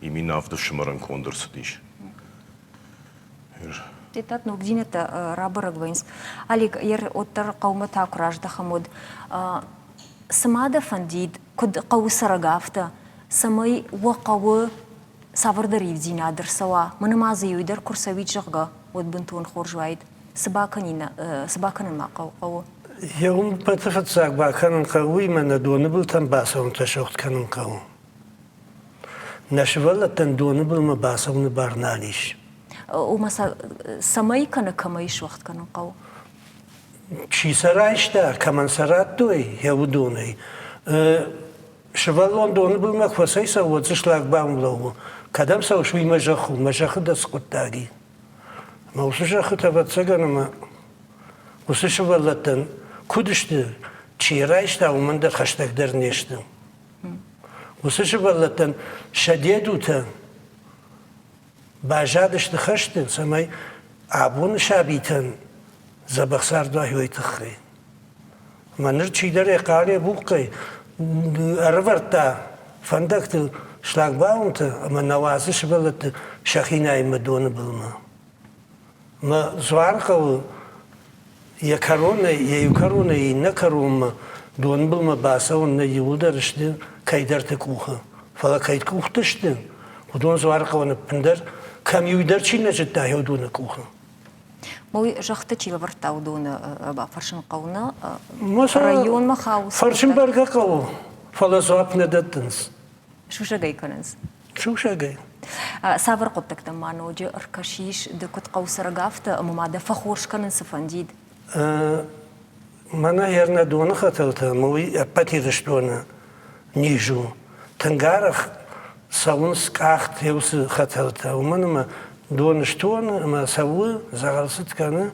имин авд ӕфсымӕрӕн конд ӕрцыдис. Тетат ногдзинӕдтӕ рабӕрӕг вӕййынц. Олег, ер уӕддӕр хъӕумӕ та куы раздӕхӕм, уӕд цы ма дӕ фӕндид, куыд хъӕуы цӕрӕг афтӕ, цӕмӕй уӕ хъӕуы. цавӕрдӕр ивддзинад ӕрцӕуа, мӕнӕ ма дзы иу дӕр куы рцӕуид, зӕгъгӕ, уӕд бынтон хорз уаид. Цы бакӕнин, цы бакӕнын ма хъӕуы? Йе уым пӕты фыццаг бакӕнын хъӕуы, уыимӕ нӕ доны былтӕм бацӕуынтӕ сыгъд кӕнын хъӕуы. Нӕ сывӕллӕттӕн доны былмӕ бацӕуыны бар нал ис. Ома сӕ цӕмӕй кӕнӕ кӕмӕй суӕгъд кӕнын хъӕуы? Чи сӕ райста, кӕмӕн сӕ радтой, йӕ уыдонӕй. Сывӕллон доны былмӕ куы фӕцӕйцӕуы, уӕд дзы шлагбаум лӕууы. Кӕдӕм цӕуыс, уый мӕ зӕхх у, мӕ зӕххы дӕ цы хъуыддаг и? Ӕмӕ уыцы зӕххытӕ, ӕвӕццӕгӕн, ӕмӕ уыцы сывӕллӕттӕн куыд сты, чи райста, уымӕн дӕр хӕстӕгдӕр не сты. Уыцы сывӕллӕттӕн сӕ дедутӕ баззадысты хӕсты, цӕмӕй абоны сабитӕн дзӕбӕх цард уа уый тыххӕй. Ӕмӕ ныр чидӕр йӕ хъӕр бухъхъӕй ӕрӕвӕрдта фӕндӕгтыл шлагбаумтӕ ӕмӕ нӕ уадзы сывӕллӕтты сӕхи найынмӕ доны былмӕ. Мӕ Дзуархъӕуы йӕ кӕронӕй, йӕ иу кӕронӕй иннӕ кӕронмӕ донбылмӕ бацӕуын нӕ иууылдӕр сты кӕйдӕрты къухы. Фӕлӕ кӕй къухты сты, уыдон Дзуархъӕуӕн ӕппындӕр кӕм иу дӕр чи нӕ зыдта, уыдоны къухы. Уый зӕгъты чи лӕвӕрдта, уыдоны бафӕрсын хъӕуы нӕ? Районмӕ хауы? Фӕрсын бӕргӕ хъӕуы, фӕлӕ дзуапп нӕ дӕттынц. Сусӕгӕй кӕнынц? Сусӕгӕй. Цавӕр хъуыддӕгтӕм ма ноджы ӕркӕсис, ды куыд хъӕуцӕрӕг, афтӕ ӕмӕ ма дӕ фӕхорз кӕнын цы фӕндид? Мӕнӕ ернӕ доны хӕтӕлтӕ ӕмӕ уый ӕппӕт Ирыстоны низ у. Тынг арӕх цӕуынц къахт уыцы хӕтӕлтӕ, уымӕн ӕмӕ дон стоны ӕмӕ цӕуы, дзӕгъӕлцыд кӕны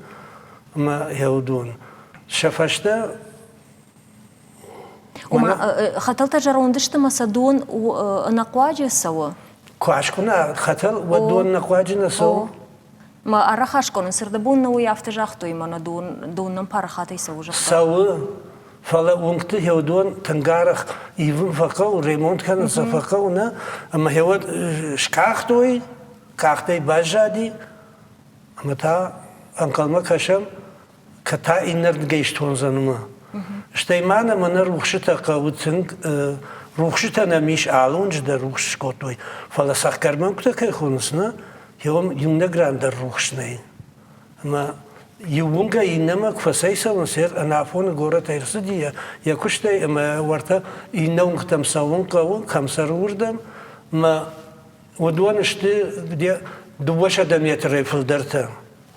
ӕмӕ йӕ уыдон. Сӕ фӕстӕ Ома, хӕтӕлтӕ зӕронд сты ӕмӕ сӕ дон ӕнӕхъуаджы цӕуы? Куы аскъуына хӕтӕл, уӕд дон ӕнӕхъуаджы нӕ цӕуы. Мӕ арӕх аскъуынын сырдыбон нӕ уый афтӕ загътой, мӕнӕ дон, дон нӕм парахатӕй цӕуы, зӕгъгӕ. Цӕуы, фӕлӕ уынгты хеудон тынг арӕх ивын фӕхъӕуы, ремонт кӕнын сӕ фӕхъӕуы, нӕ? Ӕмӕ хеуӕд скъахтой, къахтӕй баззади, ӕмӕ та ӕнхъӕлмӕ кӕсӕм, кӕд та иннӕрдыгӕй стондзӕн, уымӕ. Стӕй ма нӕ мӕнӕ рухсытӕ хъӕуы тынг, рухсытӕ нӕм ис, алы уынджы дӕр рухс скодтой, фӕлӕ цӕхгӕрмӕнгтӕ кӕй хонынц, нӕ, уым иунӕг ран дӕр рухс нӕй. Ӕмӕ иу уынгӕй иннӕмӕ куы фӕцӕйцӕуынц, ӕнафоны горӕтӕй ӕрцыди йӕ куыстӕй ӕмӕ уӕртӕ иннӕ уынгтӕм цӕуын хъӕуы, кӕм цӕры, уырдӕм. Ӕмӕ уыдон сты где 200 метрӕй фылдӕртӕ.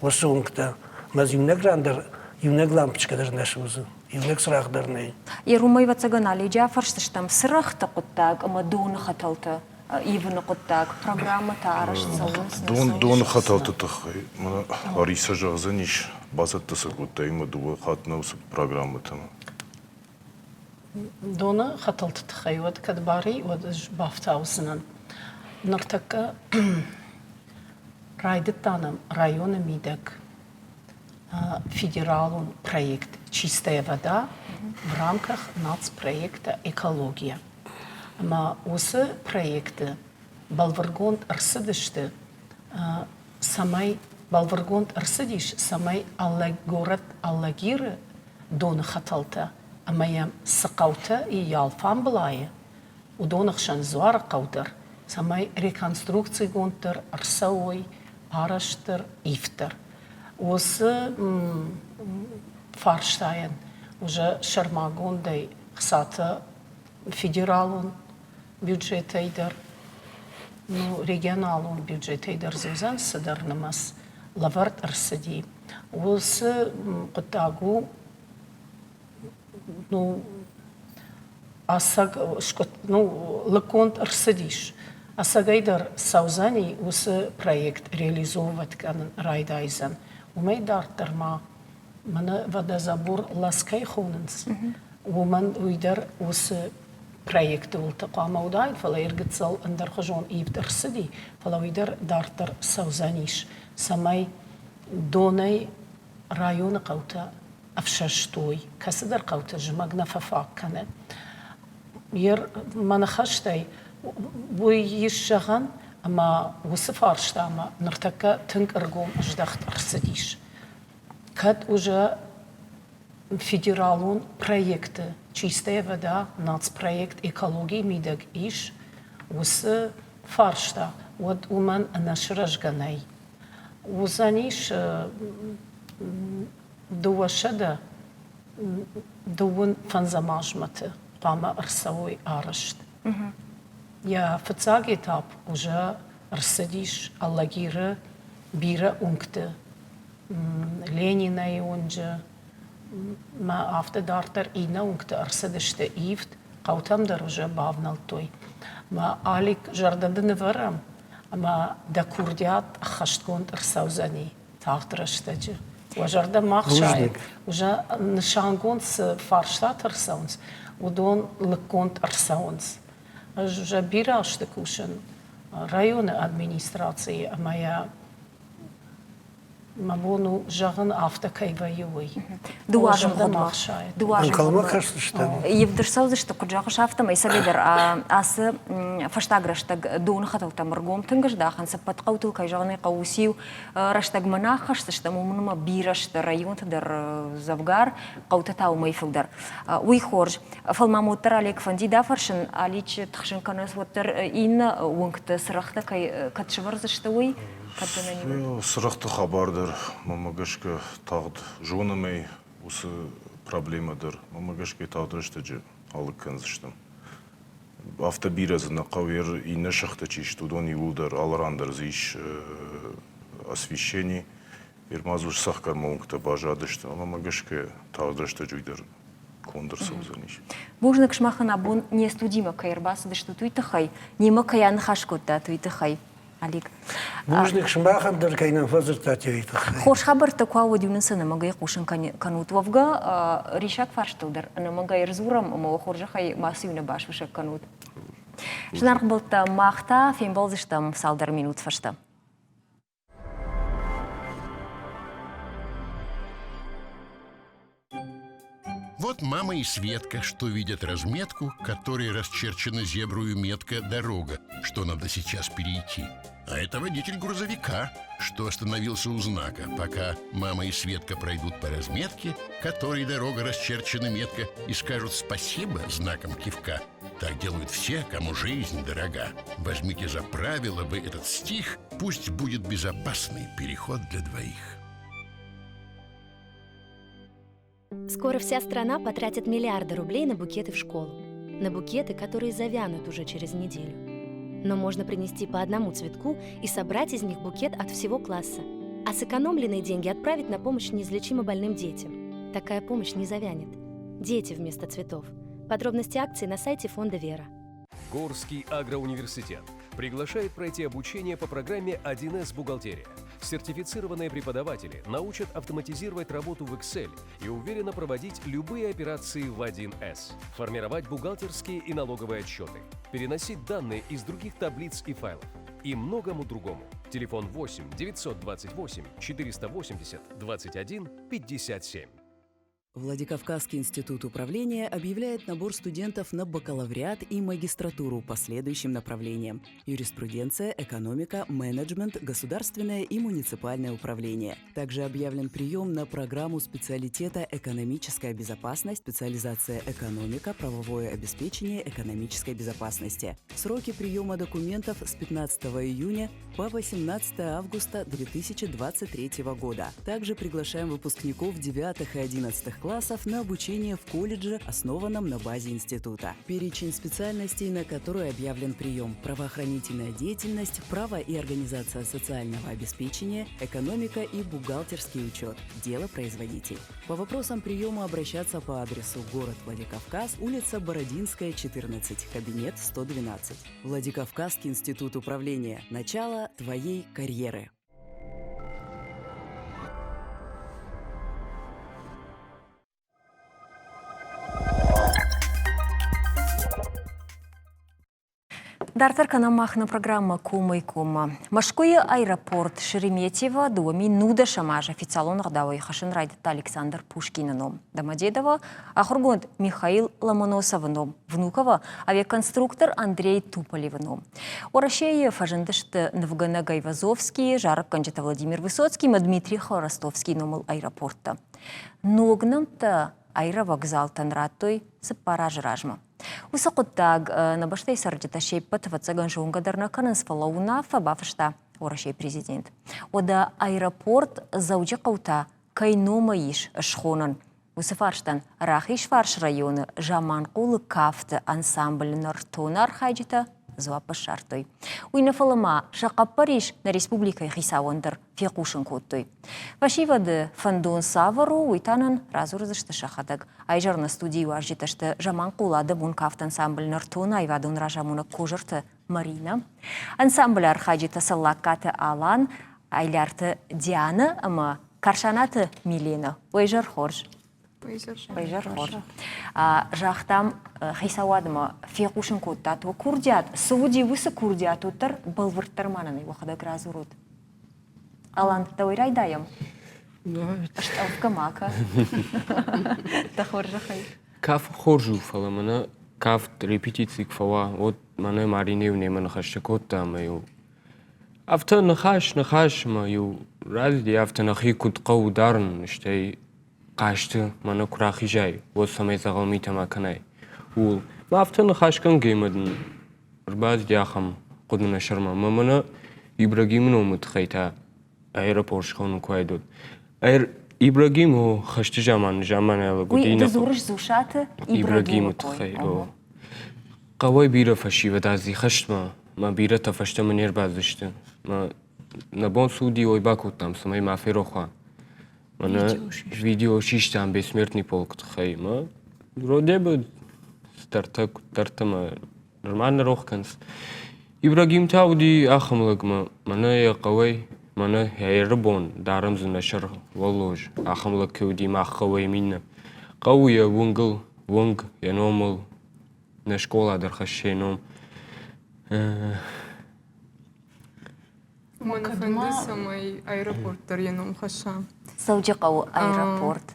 Уыцы уынгтӕ мӕ иунӕг ран дӕр иунӕг лампочкӕ дӕр нӕ судзы, иунӕг цырагъ дӕр нӕй. Ерумӕй ӕвӕццӕгӕн Оледжы афӕрсдзыстӕм цырӕгъты хъуыддаг ӕмӕ доны хӕтӕлтӕ ивыны хъуыддаг, программӕтӕ арӕзт цӕуынц? Дон, доны хӕтӕлты тыххӕй мӕ Ларисӕ зӕгъдзӕнис, бацӕттӕ сӕ кодта имӕ дыууӕ хатт нӕ уыцы программӕтӕм. Доны хӕтӕлты тыххӕй уӕд кӕд бар и, уӕд ӕз бафтаудзынӕн. Ныртӕккӕ райдыдта нӕм районы мидӕг федералон проект «Чистая вода» в рамках нацпроекта «Экология». Ӕмӕ уыцы проекты бӕлвырдгонд ӕрцыдысты, цӕмӕй бӕлвырдгонд ӕрцыдис, цӕмӕй горӕт Алагиры доны хӕтӕлтӕ ӕмӕ йӕм цы хъӕутӕ и алфамбылайы, уыдоны хсӕн Дзуарыхъӕу дӕр, цӕмӕй реконструкцигонд дӕр ӕрцӕуой, арӕзт дӕр, ивд дӕр. Уыцы фарстайӕн уже сӕрмагондӕй хцатӕ федералон бюджетӕй дӕр, ну, регионалон бюджетӕй дӕр дзы уыдзӕн цыдӕр нымӕц лӕвӕрд ӕрцыди. Уыцы хъуыддаг у ну, ӕцӕг ну, лыггонд ӕрцыдис. Ӕцӕгӕйдӕр цӕудзӕни уыцы проект реализовывать кӕнын райдайдзӕн. Уымӕй дарддӕр ма мӕнӕ водозабор лас кӕй хонынц, уымӕн уый дӕр уыцы проекты уылты хъуамӕ уыдаид, фӕлӕ йӕ гыццыл ӕндӕрхуызон ивд ӕрцыди, фӕлӕ уый дӕр дарддӕр цӕудзӕнис, цӕмӕй донӕй районы хъӕутӕ ӕфсӕстой, кӕцыдӕр хъӕуты зымӕг нӕ фӕфаг кӕны. Мӕ ныхӕстӕй уый ис зӕгъӕн, ӕмӕ уыцы фарстамӕ ныртӕккӕ тынг ӕргом здӕхт ӕрцыдис. Кӕд уже федералон проекты «Чистая вода» нацпроект экологийы мидӕг ис, уыцы фарста. уӕд уымӕн ӕнӕсырӕзгӕ нӕй. Уыдзӕнис 225 азмӕты хъуамӕ ӕрцӕуой арӕзт. Йӕ фыццаг этап уже ӕрцыдис Алагиры бирӕ уынгты, Ленинӕйы уынджы, мӕ афтӕ дарддӕр иннӕ уынгты ӕрцыдысты ивд, хъӕутӕм дӕр уже бавнӕлдтой. Мӕ Алик зӕрдӕ дын ӕвӕрӕм, ӕмӕ дӕ курдиат ӕххӕстгонд ӕрцӕудзӕни тагъд рӕстӕджы. Уӕ зӕрдӕ ма хсайы, уже нысангонд цы фарстатӕ ӕрцӕуынц, уыдон лыггонд ӕрцӕуынц. Ӕз уже бирӕ азты кусын районы администрацийы ӕмӕ йӕ мӕ бон у зӕгъын, афтӕ кӕй вӕййы, уый. Дыууӕ Ӕнхъӕлмӕ кӕсдзыстӕм. Ивд ӕрцӕудзысты, куыд зӕгъыс, афтӕмӕй цӕмӕйдӕр ацы фӕстаг рӕстӕг доны хӕтӕлтӕм ӕргом тынг здахынц, ӕппӕт хъӕутыл, кӕй зӕгъын ӕй хъӕуы, уыциу рӕстӕгмӕ нӕ аххӕсдзыстӕм, уымӕн ӕмӕ бирӕ сты районты дӕр дзӕвгар, хъӕутӕ та уымӕй фылдӕр. Уый хорз. Фӕлӕ ма уӕддӕр Олег фӕндид афӕрсын, Аличы тыхсын кӕнынц уӕддӕр иннӕ уынгты цырӕгътӕ кӕй кӕд сӕвӕрдзысты, уый? Цырӕгъты хабар дӕр, мӕнмӕ гӕсгӕ, тагъд зонӕм ӕй, уыцы проблемӕ дӕр, мӕнмӕ гӕсгӕ, тагъд рӕстӕджы алыг кӕндзыстӕм. Афтӕ бирӕ дзы нӕ хъӕуы, иннӕ сыхтӕ чи сты, уыдон иууылдӕр, алы ран дӕр дзы ис освещени, Ермадз уыцы цӕхгӕрмӕ уынгтӕ баззадысты, ӕмӕ мӕ гӕсгӕ тагъд рӕстӕджы уый дӕр конд ӕрцӕудзӕнис. Бузныг сымахӕн абон не студимӕ кӕй ӕрбацыдыстут, уый тыххӕй, немӕ кӕй аныхас кодтат, уый тыххӕй. Алик. Бузныг сымахӕн дӕр кӕй нӕм фӕдзырдтат уый тыххӕй. Хорз хабӕрттӕ куы уӕд-иу нын сӕ ӕнӕмӕнгӕй хъусын кӕнут. Уӕвгӕ, риссаг фарстыл дӕр ӕнӕмӕнгӕй ӕрдзурӕм ӕмӕ уӕ хорзӕхӕй мацы-иу нӕ басусӕг кӕнут. Зынаргъ ӕмбӕлттӕ, мах та фембӕлдзыстӕм цалдӕр минут фӕстӕ. Вот мама и Светка, что видят разметку, которой расчерчена зебрую метка «Дорога», что надо сейчас перейти. А это водитель грузовика, что остановился у знака, пока мама и Светка пройдут по разметке, которой дорога расчерчена метка, и скажут спасибо знаком кивка. Так делают все, кому жизнь дорога. Возьмите за правило вы этот стих, пусть будет безопасный переход для двоих. Скоро вся страна потратит миллиарды рублей на букеты в школу. На букеты, которые завянут уже через неделю. Но можно принести по одному цветку и собрать из них букет от всего класса. А сэкономленные деньги отправить на помощь неизлечимо больным детям. Такая помощь не завянет. Дети вместо цветов. Подробности акции на сайте фонда «Вера». Горский агроуниверситет приглашает пройти обучение по программе 1С «Бухгалтерия». Сертифицированные преподаватели научат автоматизировать работу в Excel и уверенно проводить любые операции в 1С, формировать бухгалтерские и налоговые отчеты, переносить данные из других таблиц и файлов и многому другому. Телефон 8 928 480 21 57. Владикавказский институт управления объявляет набор студентов на бакалавриат и магистратуру по следующим направлениям: юриспруденция, экономика, менеджмент, государственное и муниципальное управление. Также объявлен прием на программу специалитета «Экономическая безопасность», специализация «Экономика», правовое обеспечение экономической безопасности. Сроки приема документов с 15 июня по 18 августа 2023 года. Также приглашаем выпускников 9 и 11 классов на обучение в колледже, основанном на базе института. Перечень специальностей, на которые объявлен прием: правоохранительная деятельность, право и организация социального обеспечения, экономика и бухгалтерский учет, дело производитель. По вопросам приема обращаться по адресу город Владикавказ, улица Бородинская, 14, кабинет 112. Владикавказский институт управления. Начало твоей карьеры. Дарддӕр кӕнӕм мах нӕ программӕ Комӕй-коммӕ. Мӕскуыйы аэропорт Шереметьево 2019 аз официалон ӕгъдауӕй хӕссын райдыдта Александр Пушкины ном. Домодедово ахуыргонд Михаил Ломоносовы ном, Внуково авиаконструктор Андрей Туполевы ном. Уӕрӕсейы фӕзындысты нывгӕнӕг Айвазовский, зарӕггӕнджытӕ Владимир Высоцкий ӕмӕ Дмитрий Хворостовский номыл аэропорттӕ. Ног нӕмттӕ аэровокзалтӕн радтой цыппар азы размӕ. Уыцы хъуыддаг нӕ бӕстӕйы цӕрджытӕ се ппӕт ӕвӕццӕгӕн зонгӕ дӕр нӕ кӕнынц, фӕлӕ уынаффӕ бафыста Уӕрӕсейы президент. Уӕдӕ аэропорт Дзӕуджыхъӕу та кӕй номӕй ис схонӕн, Уыцы фарстӕн Рахизфарс районы Заманхъулы кафты ансамбль Нӕртон архайджытӕ дзуапп ссардтой. Уый нӕ фӕлӕ ма сӕ хъӕппӕрис нӕ республикӕйы хицауӕн дӕр фехъусын кодтой. Фӕсивӕды фӕндон цавӕр у, уый та нын радзурдзысты сӕхӕдӕг. Айзӕр нӕ студийы уазджытӕ сты Заманхъулы адӕмон кафты ансамбль Нӕртон аивадон разамонӕг Козырты Маринӕ, ансамблы архайджытӕ Цӕллагкаты Алан, Айларты Дианӕ ӕмӕ Карсанаты Милена. Уӕ изӕр хорз. Уӕ хорз. Загътам, хицауадмӕ фехъусын кодтат уӕ курдиат. Цы уыди уыцы курдиат, уӕддӕр бӕлвырддӕр ма нын уӕхӕдӕг радзурут. Алан, дӕуӕй райдайӕм? Стъӕлфгӕ ма кӕ. Дӕ хорзӕхӕй. Кафын хорз у, фӕлӕ мӕнӕ кафт репетици куы фӕуа, уӕд мӕнӕ Маринӕ-иу немӕ ныхӕстӕ кодта ӕмӕ-иу афтӕ ныхас, ныхас ӕмӕ-иу рацыди, афтӕ нӕхи куыд хъӕуы дарын, стӕй хъазты мӕнӕ куы рахизай, уӕд цӕмӕй дзӕгъӕл митӕ ма кӕнай, ууыл. Мӕ афтӕ ныхасгӕнгӕ ӕмӕ дын ӕрбацыди ахӕм хъуыды нӕ сӕрмӕ. Ӕмӕ мӕнӕ Ибрагимы номы тыххӕй та аэропорт схонын куы уаид, уӕд. Ибрагим у хӕсты заманы заманӕлӕг уыди. Уый ды дзурыс Дзусаты Ибрагимы тыххӕй. Хъӕуӕй бирӕ фӕсивӕд аззи хӕстмӕ, мӕ бирӕтӕ фӕстӕмӕ не рбадзысты. Мӕ нӕ бон цы уыди, уый бакодтам, цӕмӕй ма ферох уа. Мӕнӕ видео систам бессмертный полк тыххӕй. Мӕ вроде бы цыдӕртӕ, куыддӕртӕ мӕ нырма нӕ рох кӕнынц. Ибрагим та уыди ахӕм лӕгмӕ, мӕнӕ йӕ хъӕуӕй, мӕнӕ йӕ ӕрыбон дарӕм дзы нӕ сӕр уӕллоз, ахӕм лӕг кӕй уыди мах хъӕуӕй иннӕ. Хъӕуы йӕ уынгыл, уынг йӕ номыл, нӕ скъола дӕр хӕссы йӕ ном. Мӕн фӕнды, цӕмӕй аэропорт дӕр йӕ ном хӕсса. Дзӕуджыхъӕуы аэропорт.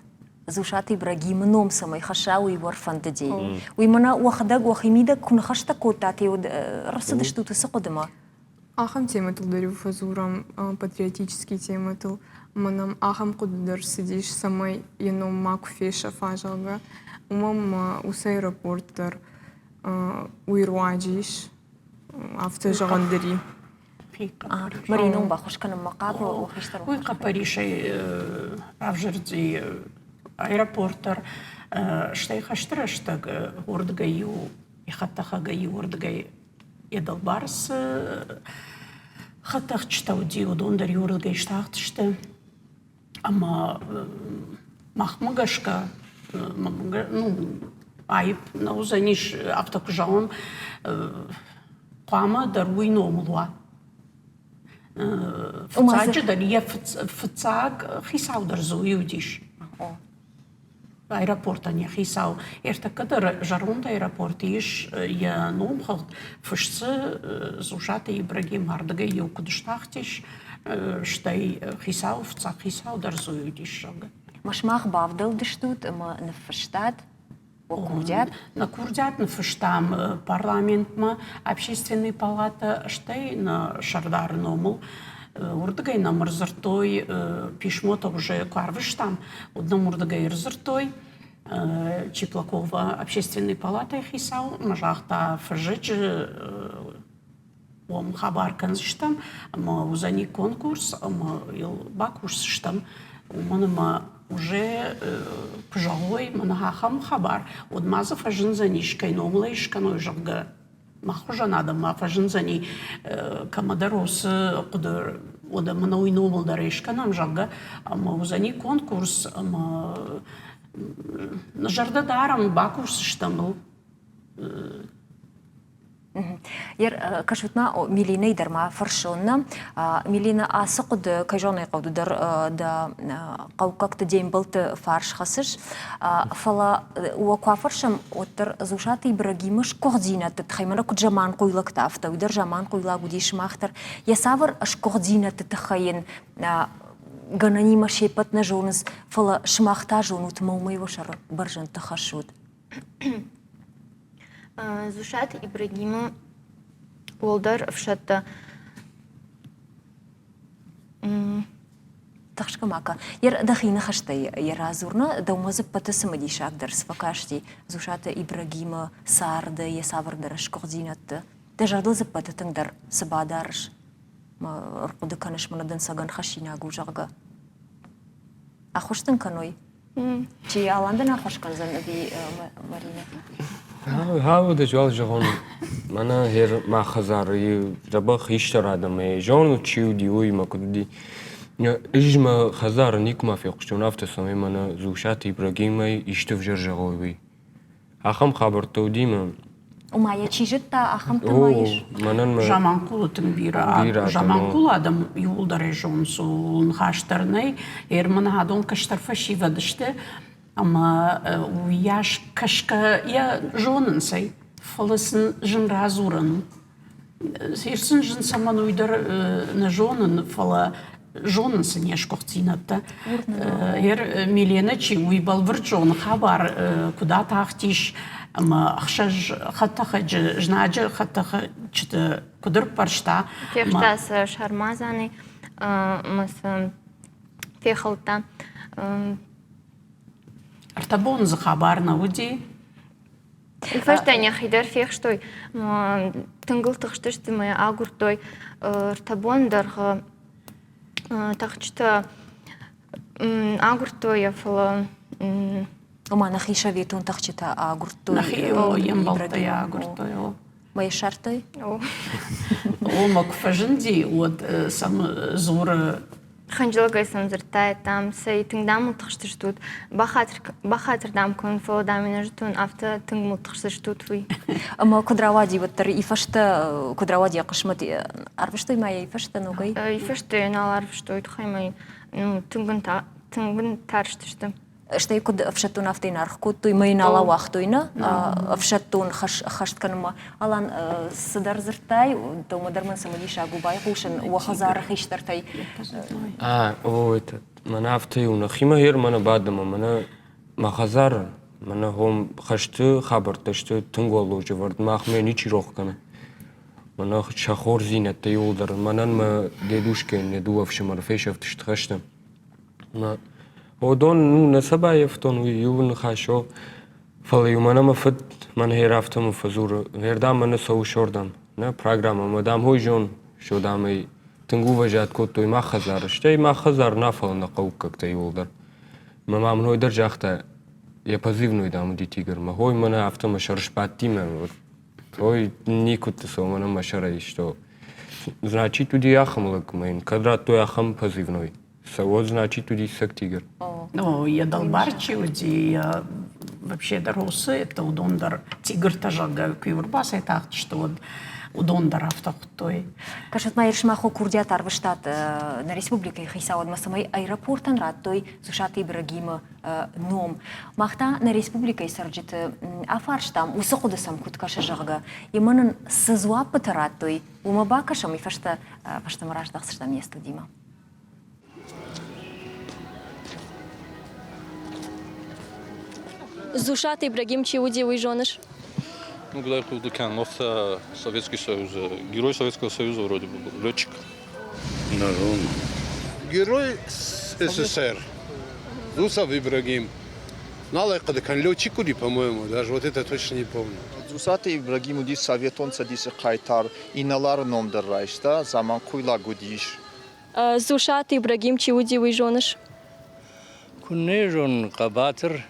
Дзусаты Ибрагимы ном цӕмӕй хӕсса, уый уӕ рфӕндыди. Уый мӕнӕ уӕхӕдӕг уӕхи мидӕг куы ныхӕстӕ кодтат, рцыдыстут уыцы хъуыдымӕ? Ахӕм темӕтыл дӕр-иу фӕдзурӕм, патриотический темӕтыл. Ӕмӕ нӕм ахӕм хъуыды дӕр цыдис, цӕмӕй йӕ ном макуы фесӕфа, зӕгъгӕ. Уымӕн ӕмӕ уыцы аэропорт дӕр уый руаджы ис, афтӕ зӕгъӕн дӕр и. Маринон баххуыс кӕнынмӕ хъавы хистӕр. Уый хъӕппӕрисӕй равзӕрди аэропорт дӕр, стӕй хӕсты рӕстӕг уырдыгӕй иу хӕдтӕхӕгӕй иуырдыгӕй йӕ дӕлбар цы хӕдтӕхджытӕ уыди, уыдон дӕр иуырдыгӕй стахтысты. Ӕмӕ махмӕ гӕсгӕ, ну, аипп нӕ уыдзӕнис, афтӕ куы зӕгъон, хъуамӕ дӕр уый номыл уа. Фыццаджыдӕр йӕ фыццаг хицау дӕр дзы уый уыдис. Аэропортӕн йӕ хицау. Ӕртӕккӕ дӕр зӕронд аэропорты ис йӕ номхыгъд, фыст дзы Дзусаты Ибрагим ардыгӕй иу куыд стахтис, стӕй хицау, фыццаг хицау дӕр дзы уый уыдис, зӕгъгӕ. Ма сымах бавдӕлдыстут ӕмӕ ныффыстат уӕ курдиат? Нӕ курдиат ныффыстам парламентмӕ, общественный палатӕ, стӕй нӕ сӕрдары номыл. Уырдыгӕй нӕм ӕрдзырдтой, писмотӕ уже куы арвыстам, уӕд нӕм уырдыгӕй ӕрдзырдтой. Чиплакова общественной палатӕйы хицау ӕмӕ загъта, фӕззӕджы уӕм хабар кӕндзыстӕм ӕмӕ уыдзӕни конкурс ӕмӕ йыл бакусдзыстӕм, уымӕн ӕмӕ уже куы зӕгъой мӕнӕ ахӕм хабар, уӕд ма дзы фӕзындзӕнис, кӕй номыл ӕй скӕной, зӕгъгӕ. Мах хуызӕн адӕм ма фӕзындзӕни кӕмӕдӕр уыцы хъуыды, уӕдӕ мӕнӕ уый номыл дӕр ӕй скӕнӕм, зӕгъгӕ, ӕмӕ уыдзӕни конкурс ӕмӕ зӕрдӕ дарӕм, бакусдзыстӕм ыл. Кӕсут ма, Милинӕй дӕр ма фӕрсон нӕ. Милина, ацы хъуыды, кӕй зӕгъын ӕй хъӕуы, дӕр дӕ хъӕуккӕгты де мбӕлтты фарс хӕцыс. Фӕлӕ уӕ куы афӕрсӕм, уӕддӕр Дзусаты Ибрагимы сгуыхтдзинӕдты тыххӕй, мӕнӕ куыд заманхъуйлӕгтӕ, афтӕ уый дӕр заманхъуйлаг уыди сымах дӕр. Йӕ цавӕр сгуыхтдзинӕдты тыххӕй йын гӕнӕнимӕ се ппӕт нӕ зонынц, фӕлӕ сымах та зонут ӕмӕ уымӕй уӕ сӕры бӕрзӕндты хӕссут. Дзусаты Ибрагимы уӕлдӕр ӕфсӕдтӕ. Тӕрсгӕ ма кӕ. Дӕхи ныхӕстӕй йӕ радзур, нӕ дӕумӕ дзы ппӕты цымыдисагдӕр цы фӕкасти Дзусаты Ибрагимы царды, йӕ цавӕрдӕр сгуыхтдзинӕдты? Дӕ зӕрдыл дзы ппӕты тынгдӕр цы бадарыс? Ӕрхъуыды кӕныс мӕнӕ дӕнцӕгӕн хӕссинаг у, зӕгъгӕ. Ӕххуыс дын кӕной? Чи Алан дын ӕххуыс кӕндзӕн ӕви Маринӕ? Гъӕуы уал зӕгъон, мӕнӕ гъер мӕ хӕдзары дзӕбӕх хистӕр адӕмӕй зонут, чи уыди, уый мӕ куыд уыди. Ӕз мӕ хӕдзары никуыма фехъуыстон афтӕ, цӕмӕй мӕнӕ Дзусаты Ибрагимӕй исты ӕвзӕр зӕгъой, уый. Ахӕм хабӕрттӕ уыди мӕ Ома йӕ чи зыдта, ахӕмтӕ ма ис? Мӕнӕн мӕ Заманхъулы тынг бирӕ. Бирӕ Заманхъулы адӕм иууылдӕр ӕй зонынц, ууыл ныхас дӕр нӕй. Ерманадон кӕстӕр фӕсивӕд сты ӕмӕ уыйас кӕсгӕ йӕ зонынц ӕй, фӕлӕ сын зын радзурӕн у. Сын зын цӕмӕн уый дӕр нӕ зонын, фӕлӕ зонын сын йе сгуыхтдзинӕдтӕ. Милена чи уый бӕлвырд зоны хабар, куыд атахтис ӕмӕ ӕхсӕз хӕдтӕхӕджы, знаджы хӕдтӕхӕджыты куыд ӕрппӕрста. Фехста сӕ сармадзанӕй ӕмӕ сӕ фехӕлдта. Ӕртӕ боны дзы хабар нӕ уыди. Уый фӕстӕ нӕхи дӕр фехстой, тынг ыл тыхстысты мӕ агуырдтой. Ӕртӕ боны дӕргъы тӕхджытӕ агуырдтой йӕ, фӕлӕ Ома нӕхи советон тӕхджытӕ агуырдтой. Нӕхи йе мбӕлттӕ йӕ агуырдтой. Мӕ йӕ ссардтай? Ома куы фӕзынди, уӕд сӕм дзуры Хынджылӕгӕй сын дзырдта, дам, цӕй тынг дам мыл тыхстыстут, бахатыр, бахатыр дам кӕн, фӕлӕ дам ын ӕз зыдтон, афтӕ тынг мыл тыхстыстут, уый. Ӕмӕ куыд рауади уӕддӕр и фӕстӕ, куыд рауади йӕ хъысмӕт, арвыстой ма йӕ и фӕстӕ ногӕй? И фӕстӕ йӕ нал арвыстой, тыххӕй ма ну, тынг ын, тынг ын тарстысты. Стӕй куыд ӕфсӕддон афтӕ йын аргъ кодтой, мӕ йын нал ауагътой нӕ ӕфсӕддон хӕст кӕнынмӕ. Алан, цыдӕр дзырдтай, дӕумӕ дӕр мын цымыдисаг у байхъусын уӕ хӕдзары хистӕртӕй. А, о, это, мӕнӕ афтӕ у, нӕхимӕ гъер мӕнӕ бадӕм, мӕнӕ мӕ хӕдзары, мӕнӕ хом хӕсты хабӕрттӕ сты тынг уӕллоджы вӕрд, махмӕ ничи рох кӕны. Мӕнӕ сӕ хорздзинӕдтӕ иууылдӕр, мӕнӕн мӕ дедушкӕйӕн йӕ дыууӕ ӕфсымӕры фесӕфтысты хӕсты. Уыдон ну, нӕ сӕ баййӕфтон, уый иу ныхас о. Фӕлӕ-иу мӕнӕ мӕ фыд мӕн гъер афтӕмӕ фӕдзуры, гъер, дам, мӕнӕ цӕуыс ордӕм, нӕ программӕмӕ, дам, хой зон, что, дам, ӕй тынг уважать кодтой мах хӕдзары, стӕй мах хӕдзар нӕ, фӕлӕ нӕ хъӕуккӕгтӕ иууылдӕр. Мӕ мам мын дӕр загъта, йӕ позывной, дам, уыди тигр. Мӕ хой мӕнӕ афтӕ мӕ сӕр сбадти мӕ вот ой, никуыдты цӕуы мӕнӕ мӕ сӕрӕй, что значит уыди ахӕм лӕг, мӕ йын кӕд радтой ахӕм позывной. Цӕуӕд, значит, уыди цӕг тигр. Ну, йӕ дӕлбар чи уыди, йӕ вообще дӕр уыцы, это уыдон дӕр тигртӕ, зӕгъгӕ, куы ӕрбацӕйтахтысты, уӕд уыдон дӕр афтӕ хуыдтой. Кӕсут ма, сымах курдиат арвыстат нӕ республикӕйы хицауадмӕ, цӕмӕй аэропортӕн радтой Дзусаты Ибрагимы ном. Мах та нӕ республикӕйы цӕрджыты афарстам, уыцы хъуыды сӕм куыд кӕсы, зӕгъгӕ. Ӕмӕ нын цы дзуаппытӕ радтой, уымӕ бакӕсӕм, уый фӕстӕ фӕстӕмӕ раздӕхдзыстӕм не студимӕ. Дзусаты Ибрагим чи уыди, уый зоныс? Ну, когда я хъуыды кӕнын, афтӕ Советский Союз, герой Советского Союза вроде бы был, летчик. Наверное. Герой СССР. Дзусов Ибрагим. Нал ӕй хъуыды кӕнын, летчик уыди, по-моему, даже вот это точно не помню. Дзусаты Ибрагим уыди Советон Цӕдисы хъайтар, инӕлары ном дӕр райста, заманхъуйлаг уыдис. Дзусаты Ибрагим чи уыди, уый зоныс? Куыннӕ зонын, хъӕбатыр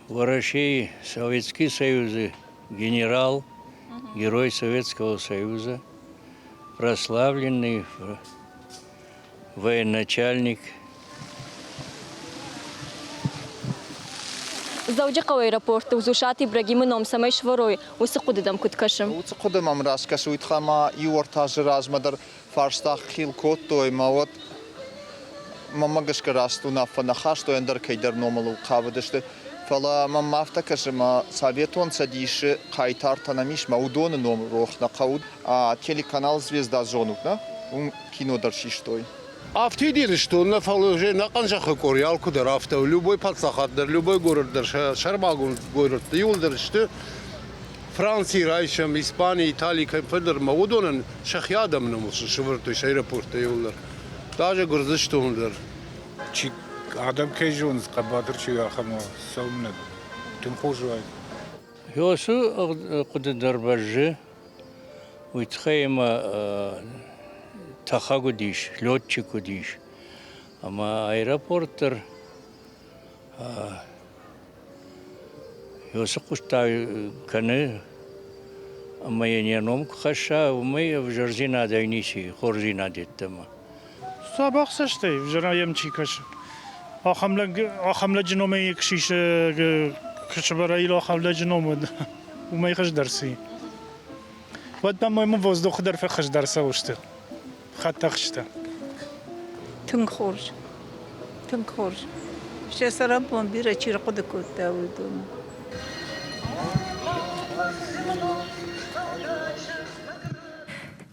Уӕрӕсейы Советский Союзы генерал, герой Советского Союза, прославленный военачальник. Дзӕуджыхъӕуы аэропорты Дзусаты Ибрагимы ном цӕмӕй сӕвӕрой, уыцы хъуыды дӕм куыд кӕсы? Уыцы хъуыды мӕм раст кӕсы, уый тыххӕй ма иу-ӕртӕ азы размӕ дӕр фарста хъил кодтой ӕмӕ уӕд мӕнмӕ гӕсгӕ раст уынаффӕ нӕ хастой, ӕндӕр кӕйдӕр номыл ыл хъавыдысты. Фӕлӕ мӕм афтӕ кӕсы, ӕмӕ Советон Цӕдисы хъайтартӕ нӕм ис, мӕ уыдоны ном рох нӕ хъӕуы. Телеканал «Звезда» зонут, нӕ? Уым кино дӕр систой. Афтид Ирыстон нӕ, фӕлӕ уже ӕнӕхъӕн зӕххы къори алкуыдӕр афтӕ у. Любой паддзахад дӕр, любой город дӕр сӕ сӕрмагонд горӕтты иууылдӕр сты. Франци райсӕм, Испани, Итали, кӕмфӕндӕр ма уыдонӕн сӕхи адӕмы номыл сын сӕвӕрдтой сӕ аэропорттӕ иууылдӕр. Даже Гуырдзыстоны дӕр. Чи адӕм кӕй зонынц, хъӕбатыр чи у, ахӕм у, цӕуылнӕ тынг хорз уаид. Уыцы хъуыды дӕр бӕззы, уый тыххӕй ӕмӕ тӕхӕг уыдис, летчик уыдис. Ӕмӕ аэропорт дӕр уыцы хъуыддаг кӕны ӕмӕ йын йӕ ном куы хӕсса, уымӕй ӕвзӕрдзинадӕй ницы и, хорздзинад йеддӕмӕ. Дзӕбӕх цӕстӕй ӕвзӕрӕй йӕм чи кӕсы, ахӕм лӕг, ахӕм лӕджы номӕй куы сисы куы сӕвӕра ахӕм лӕджы ном, уӕд уымӕй хуыздӕр цы и. Уӕд, по-моему, воздухы дӕр фӕхуыздӕр цӕуысты хӕдтӕхджытӕ. Тынг хорз. Тынг хорз. Сӕ цӕрӕнбон бирӕ чи рхъуыды кодта, уыдоны.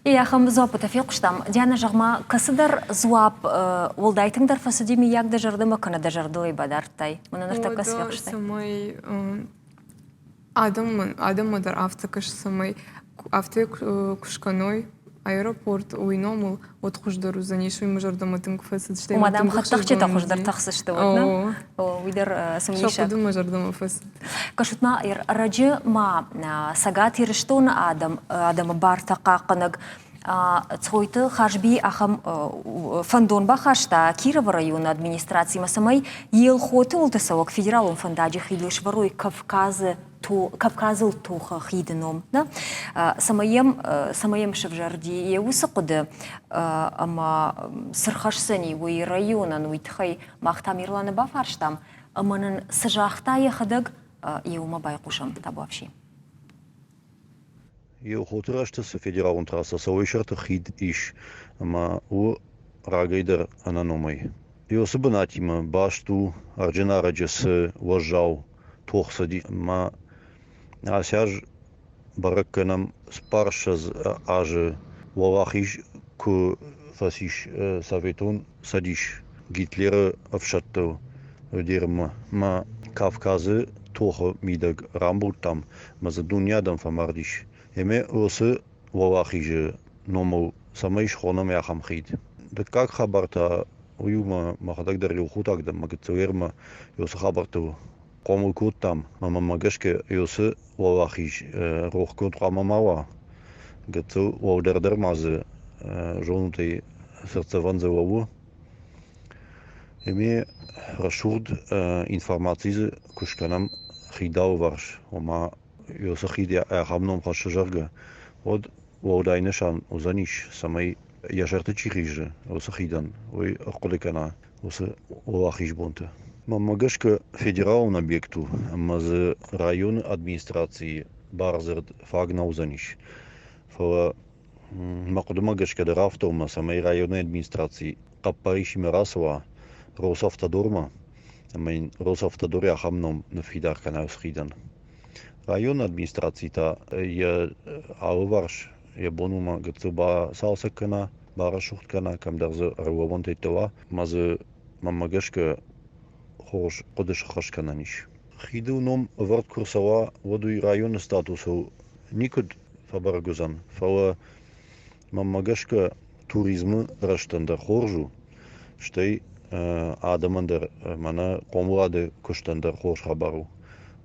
И ахӕм дзуаппытӕ фехъуыстам. Диана, зӕгъ-ма, кӕцыдӕр дзуапп уӕлдай тынгдӕр фӕцыди, мыййаг дӕ зӕрдӕмӕ кӕнӕ дӕ зӕрдыл ӕй бадардтай? Мӕнӕ ныртӕккӕ цы фехъуыстай? Цӕмӕй адӕммӕ дӕр афтӕ кӕсы, цӕмӕй афтӕ куы скӕной аэропорт уый номыл, уӕд хуыздӕр уыдзӕнис, уый мӕ зӕрдӕмӕ тынг фӕцыд. Стӕй Ома, дам, хӕдтӕхджытӕ хуыздӕр тӕхдзысты, уӕд, нӕ? Уый дӕр цымыдисаг. Сӕ хъуыды мӕ зӕрдӕмӕ фӕцыд. Кӕсут ма, ӕрӕджы ма Цӕгат Ирыстоны адӕм, адӕмы бартӕ хъахъхъӕнӕг Цгъойты Хазби ахӕм фӕндон бахаста Кировы районы администрацимӕ, цӕмӕй Елхоты уылты цӕуӕг федералон фӕндаджы хидыл сӕвӕрой Кавказы Кавказыл тохы хиды ном, нӕ? Цӕмӕй йӕм, цӕмӕй йӕм сӕвзӕрди йӕ уыцы хъуыды ӕмӕ цы рхӕсдзӕни уый районӕн, уый тыххӕй мах Тамерланы бафарстам ӕмӕ нын цы загъта йӕхӕдӕг, иумӕ байхъусӕм табуафси. Елхоты рӕзты цы федералон трассӕ цӕуы, уый сӕрты хид ис ӕмӕ у рагӕй дӕр ӕнӕномӕй. Уыцы бынатимӕ баст у Ӕрджынарӕджы цы уӕззау тох цыди ӕмӕ ацы аз бӕрӕг кӕнӕм 24 азы уӕлахиз куы фӕцис Советон Цӕдис Гитлеры ӕфсӕдтыл Дермы ӕмӕ Кавказы тохы мидӕг рамбылдтам ӕмӕ дзы дуне адӕм фӕмардис. Ӕмӕ уыцы уӕлахизы номыл цӕмӕй схонӕм ахӕм хид. Дыккаг хабар та уый у, мӕ мӕхӕдӕг дӕр елхотаг дӕн, мӕ гыццыл ӕрмӕ уыцы хабӕрттыл хъомыл кодтам ӕмӕ мӕ гӕсгӕ уыцы уӕлахиз рохгонд хъуамӕ ма уа. Гыццыл уӕлдӕр дӕр ма дзы зонут ӕй, цыртдзӕвӕн дзы лӕууы. Ӕмӕ рӕсугъд информаци дзы куы скӕнӕм хид алыварс, ома уыцы хид ахӕм ном хӕссы, зӕгъгӕ, уӕд уӕлдай нысан уыдзӕнис, цӕмӕй йӕ сӕрты чи хизы, уыцы хидӕн уый ӕрхъуыды кӕна уыцы уӕлахизбонты. Мӕнмӕ гӕсгӕ федералон объект у ӕмӕ дзы районы администрацийы бардзырд фаг нӕ уыдзӕнис. Фӕлӕ мӕ хъуыдымӕ гӕсгӕ дӕр афтӕ у, ӕмӕ цӕмӕй районы администраци хъӕппӕрисимӕ рацӕуа Росавтодормӕ ӕмӕ йын Росавтодоры ахӕм ном ныффидар кӕна уыцы хидӕн. Районы администраци та йӕ алыварс йӕ бон уымӕ гыццыл бацалцӕг кӕна, барӕсугъд кӕна, кӕмдӕр дзы ӕрлӕууӕнтӕ уа, ӕмӕ дзы, мӕнмӕ гӕсгӕ, хорз хъуыды сыххӕст кӕнӕн ис. Хидыл ном ӕвӕрд куы рцӕуа, уӕд уый районы статусыл никуыд фӕбӕрӕг уыдзӕн, фӕлӕ, мӕнмӕ гӕсгӕ, туризмы рӕзтӕн дӕр хорз у, стӕй адӕмӕн дӕр мӕнӕ хъомылады куыстӕн дӕр хорз хабар у.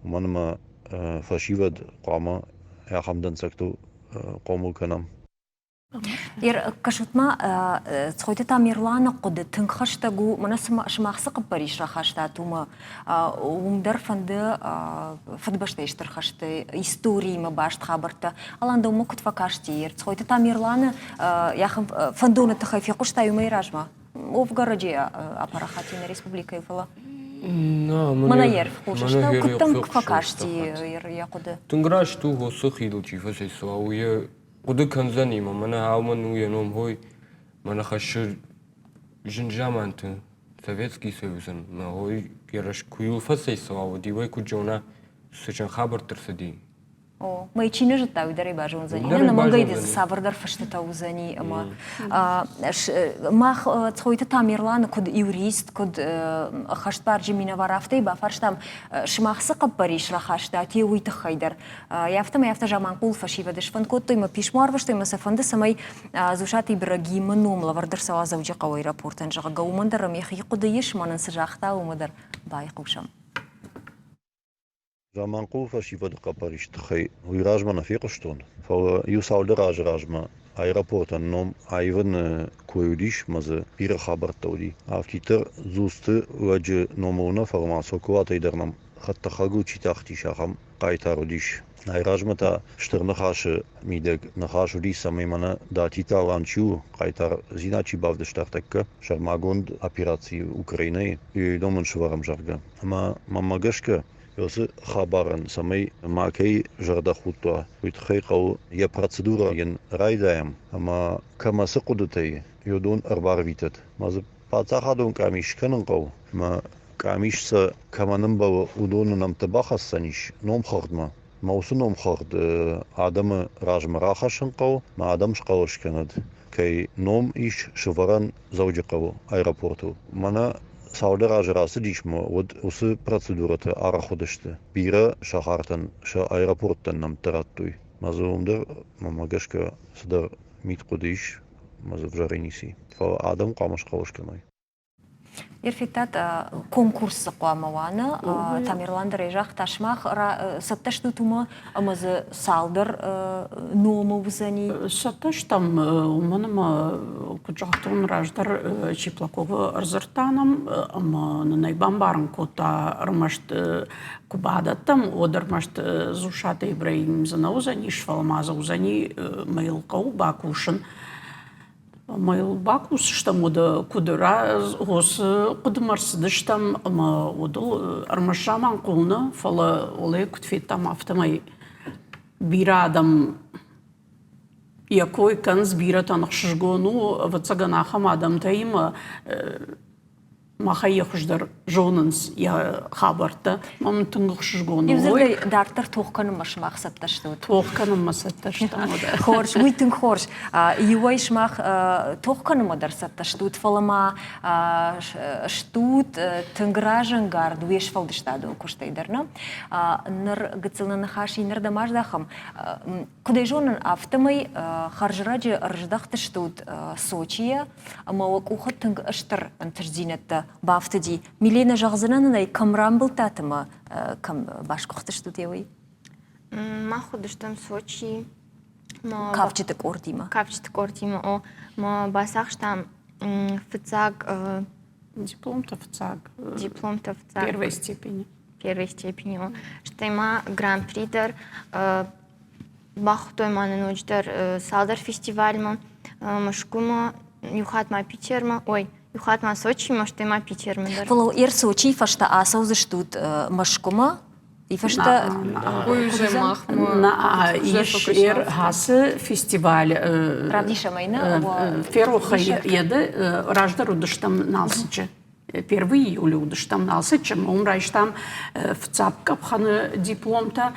Уымӕн ӕмӕ фӕсивӕд хъуамӕ ахӕм дӕнцӕгтыл хъомыл кӕнӕм. Кӕсут-ма, Цгъойты Тамерланы хъуыды тынг хӕстӕг у, мӕнӕ сымах цы хъӕппӕрис рахастат, уымӕ. Уым дӕр фӕнды Фыдыбӕстӕйы Стыр хӕсты историимӕ баст хабӕрттӕ. Алан, дӕумӕ куыд фӕкасти? Цгъойты Тамерланы йӕхи фӕндоны тыххӕй фехъуыстай уымӕй размӕ? Овгороде апарахат нӕ республикӕйы, фӕлӕ мӕнӕ йе рфхъусыс, куыд дӕм фӕкасти йӕ хъуыды? Тынг раст у, уыцы хидыл чи фӕцӕйцӕуа, уый хъуыды кӕндзӕни мӕ мӕнӕ аумӕн у йӕ ном хой, мӕнӕ хӕссы зын заманты Советский Союзӕн мӕ хой ерыс куы йыл фӕцӕйцӕуа, уӕд иуӕй куыд зона, цы зын хабӕртты рцыди. О, мӕ чи нӕ зыдта, уый дӕр ӕй базондзӕни. Ӕнӕмӕнгӕй дзы цавӕрдӕр фыстытӕ уыдзӕни ӕмӕ мах Цхойты Тамерланы куыд юрист, куыд ӕххӕстбарджын минӕвар, афтӕ бафарстам, сымах цы хъӕппӕрис рахастат, уый тыххӕй дӕр. Афтӕмӕй афтӕ Заманхъул фӕсивӕд сфӕнд кодтой мӕ писмо арвыстой ӕмӕ сӕ фӕнды, цӕмӕй Дзусаты Ибрагимы ном лӕвӕрд ӕрцӕуа Дзӕуджыхъӕуы аэропортӕн, зӕгъгӕ, уымӕн дӕр ӕм йӕхи хъуыды ис, мӕнӕн цы загъта, уымӕ дӕр байхъусӕм. Заманхъулы фӕсивӕды хъӕппӕрисы тыххӕй уый размӕ нӕ фехъуыстон, фӕлӕ иу цалдӕр азы размӕ аэропортӕн ном аивыны кой уыдис ӕмӕ дзы бирӕ хабӕрттӕ уыди. Афтиддӕр Дзусты лӕджы номыл нӕ, фӕлӕ ма Соколатӕй дӕр нӕм хӕдтӕхӕгыл чи тахтис, ахӕм хъайтар уыдис. Айразмӕ та Стыр Ныхасы мидӕг ныхас уыди, цӕмӕй мӕнӕ Датиты Алан чи у, хъайтардзинад чи бавдыста ӕртӕккӕ сӕрмагонд операци Украинӕйы, йӕ ном ын сӕвӕрӕм, зӕгъгӕ. Ӕмӕ мӕнмӕ гӕсгӕ, уыцы хабарӕн, цӕмӕй макӕй зӕрдӕхудт уа, уый тыххӕй хъӕуы йӕ процедурӕ йын райдайӕм ӕмӕ кӕмӕ цы хъуыдытӕ и, уыдон ӕрбарвитӕд. Ӕмӕ дзы паддзахадон къамис скӕнын хъӕуы, ӕмӕ къамис сӕ кӕмӕн ӕмбӕлы, уыдоны нӕмттӕ бахӕсдзӕнис номхыгъдмӕ. Ӕмӕ уыцы номхыгъд адӕмы размӕ рахӕссын хъӕуы, ӕмӕ адӕм схъӕлӕс кӕнӕд, кӕй ном ис сӕвӕрӕн Дзӕуджыхъӕуы аэропортыл. Мӕнӕ цалдӕр азы рацыдис ӕмӕ уӕд уыцы процедурӕтӕ арӕх уыдысты. Бирӕ сахартӕн сӕ аэропорттӕн нӕмттӕ радтой. Ӕмӕ дзы уым дӕр, мӕнмӕ гӕсгӕ, цыдӕр мидхъуыды ис ӕмӕ дзы ӕвзӕрӕй ницы и. Фӕлӕ адӕм хъуамӕ схъӕлӕс кӕной. Ир федтат, конкурс цы хъуамӕ уа, нӕ? Тамерлан дӕр ӕй загъта, сымах цӕттӕ стут уымӕ, ӕмӕ дзы цалдӕр номы уыдзӕни? Цӕттӕ стӕм, уымӕн ӕмӕ, куыд загътон, раздӕр Чиплаковы ӕрдзырдта нӕм ӕмӕ нын ӕй бамбарын кодта, ӕрмӕст куы бадӕттӕм, уӕд ӕрмӕст Дзусаты Ибраим дзы нӕ уыдзӕнис, фӕлӕ ма дзы уыдзӕни ӕмӕ йыл хъӕуы бакусын. Ӕмӕ йыл бакусдзыстӕм, уӕдӕ куыд уыцы хъуыдымӕ рцыдыстӕм ӕмӕ уыдыл ӕрмӕст Заманхъул нӕ, фӕлӕ уӕле куыд федтам, афтӕмӕй бирӕ адӕм йӕ кой кӕнынц, бирӕтӕн ӕхсызгон у, ӕвӕццӕгӕн, ахӕм адӕмтӕимӕ махӕй йӕ хуыздӕр зонынц йӕ хабӕрттӕ. Мӕм тынг ӕхсызгон у. Иудзырдӕй дарддӕр тох кӕнынмӕ сымах цӕттӕ стут? Тох кӕнынмӕ цӕттӕ стӕм. Хорз, уый тынг хорз. Иуӕй сымах тох кӕнынмӕ дӕр цӕттӕ стут, фӕлӕ ма стут тынг разӕнгард уе сфӕлдыстадон куыстӕй дӕр, нӕ? Ныр гыццыл нӕ ныхас иннӕрдӕм аздахӕм. Куыд ӕй зонын, афтӕмӕй хӕрзрӕджы ӕрыздӕхтыстут Сочийӕ ӕмӕ уӕ къухы тынг стыр ӕнтыстдзинӕдтӕ бафтыди. Милена, зӕгъдзынӕн ын ӕй, кӕм рамбылдтат ӕмӕ кӕм басгуыхтыстут йӕ уый? Мах уыдыстӕм Сочийы. Кафджыты къордимӕ. Кафджыты къордимӕ, о. Ма бацахстам фыццаг... Дипломтӕ фыццаг. Дипломтӕ фыццаг. Первой степени. Первой степени, о. Стӕй ма гран-при дӕр Бахуыдтой ма нӕ ноджыдӕр цалдӕр фестивальмӕ Мӕскуымӕ, иу хатт ма Питермӕ, ой, иу хатт ма Сочимӕ, стӕй ма Питермӕ дӕр. Фӕлӕ ер Сочийы фӕстӕ ацӕудзыстут Мӕскуымӕ, и фӕстӕ Ис ер ацы фестиваль Равдисӕм ӕй, нӕ? Ферох ӕй раздӕр уыдыстӕм Налцыччы. Первый июля уыдыстӕм Налцыччы, уым райстам фыццаг къӕпхӕны дипломтӕ,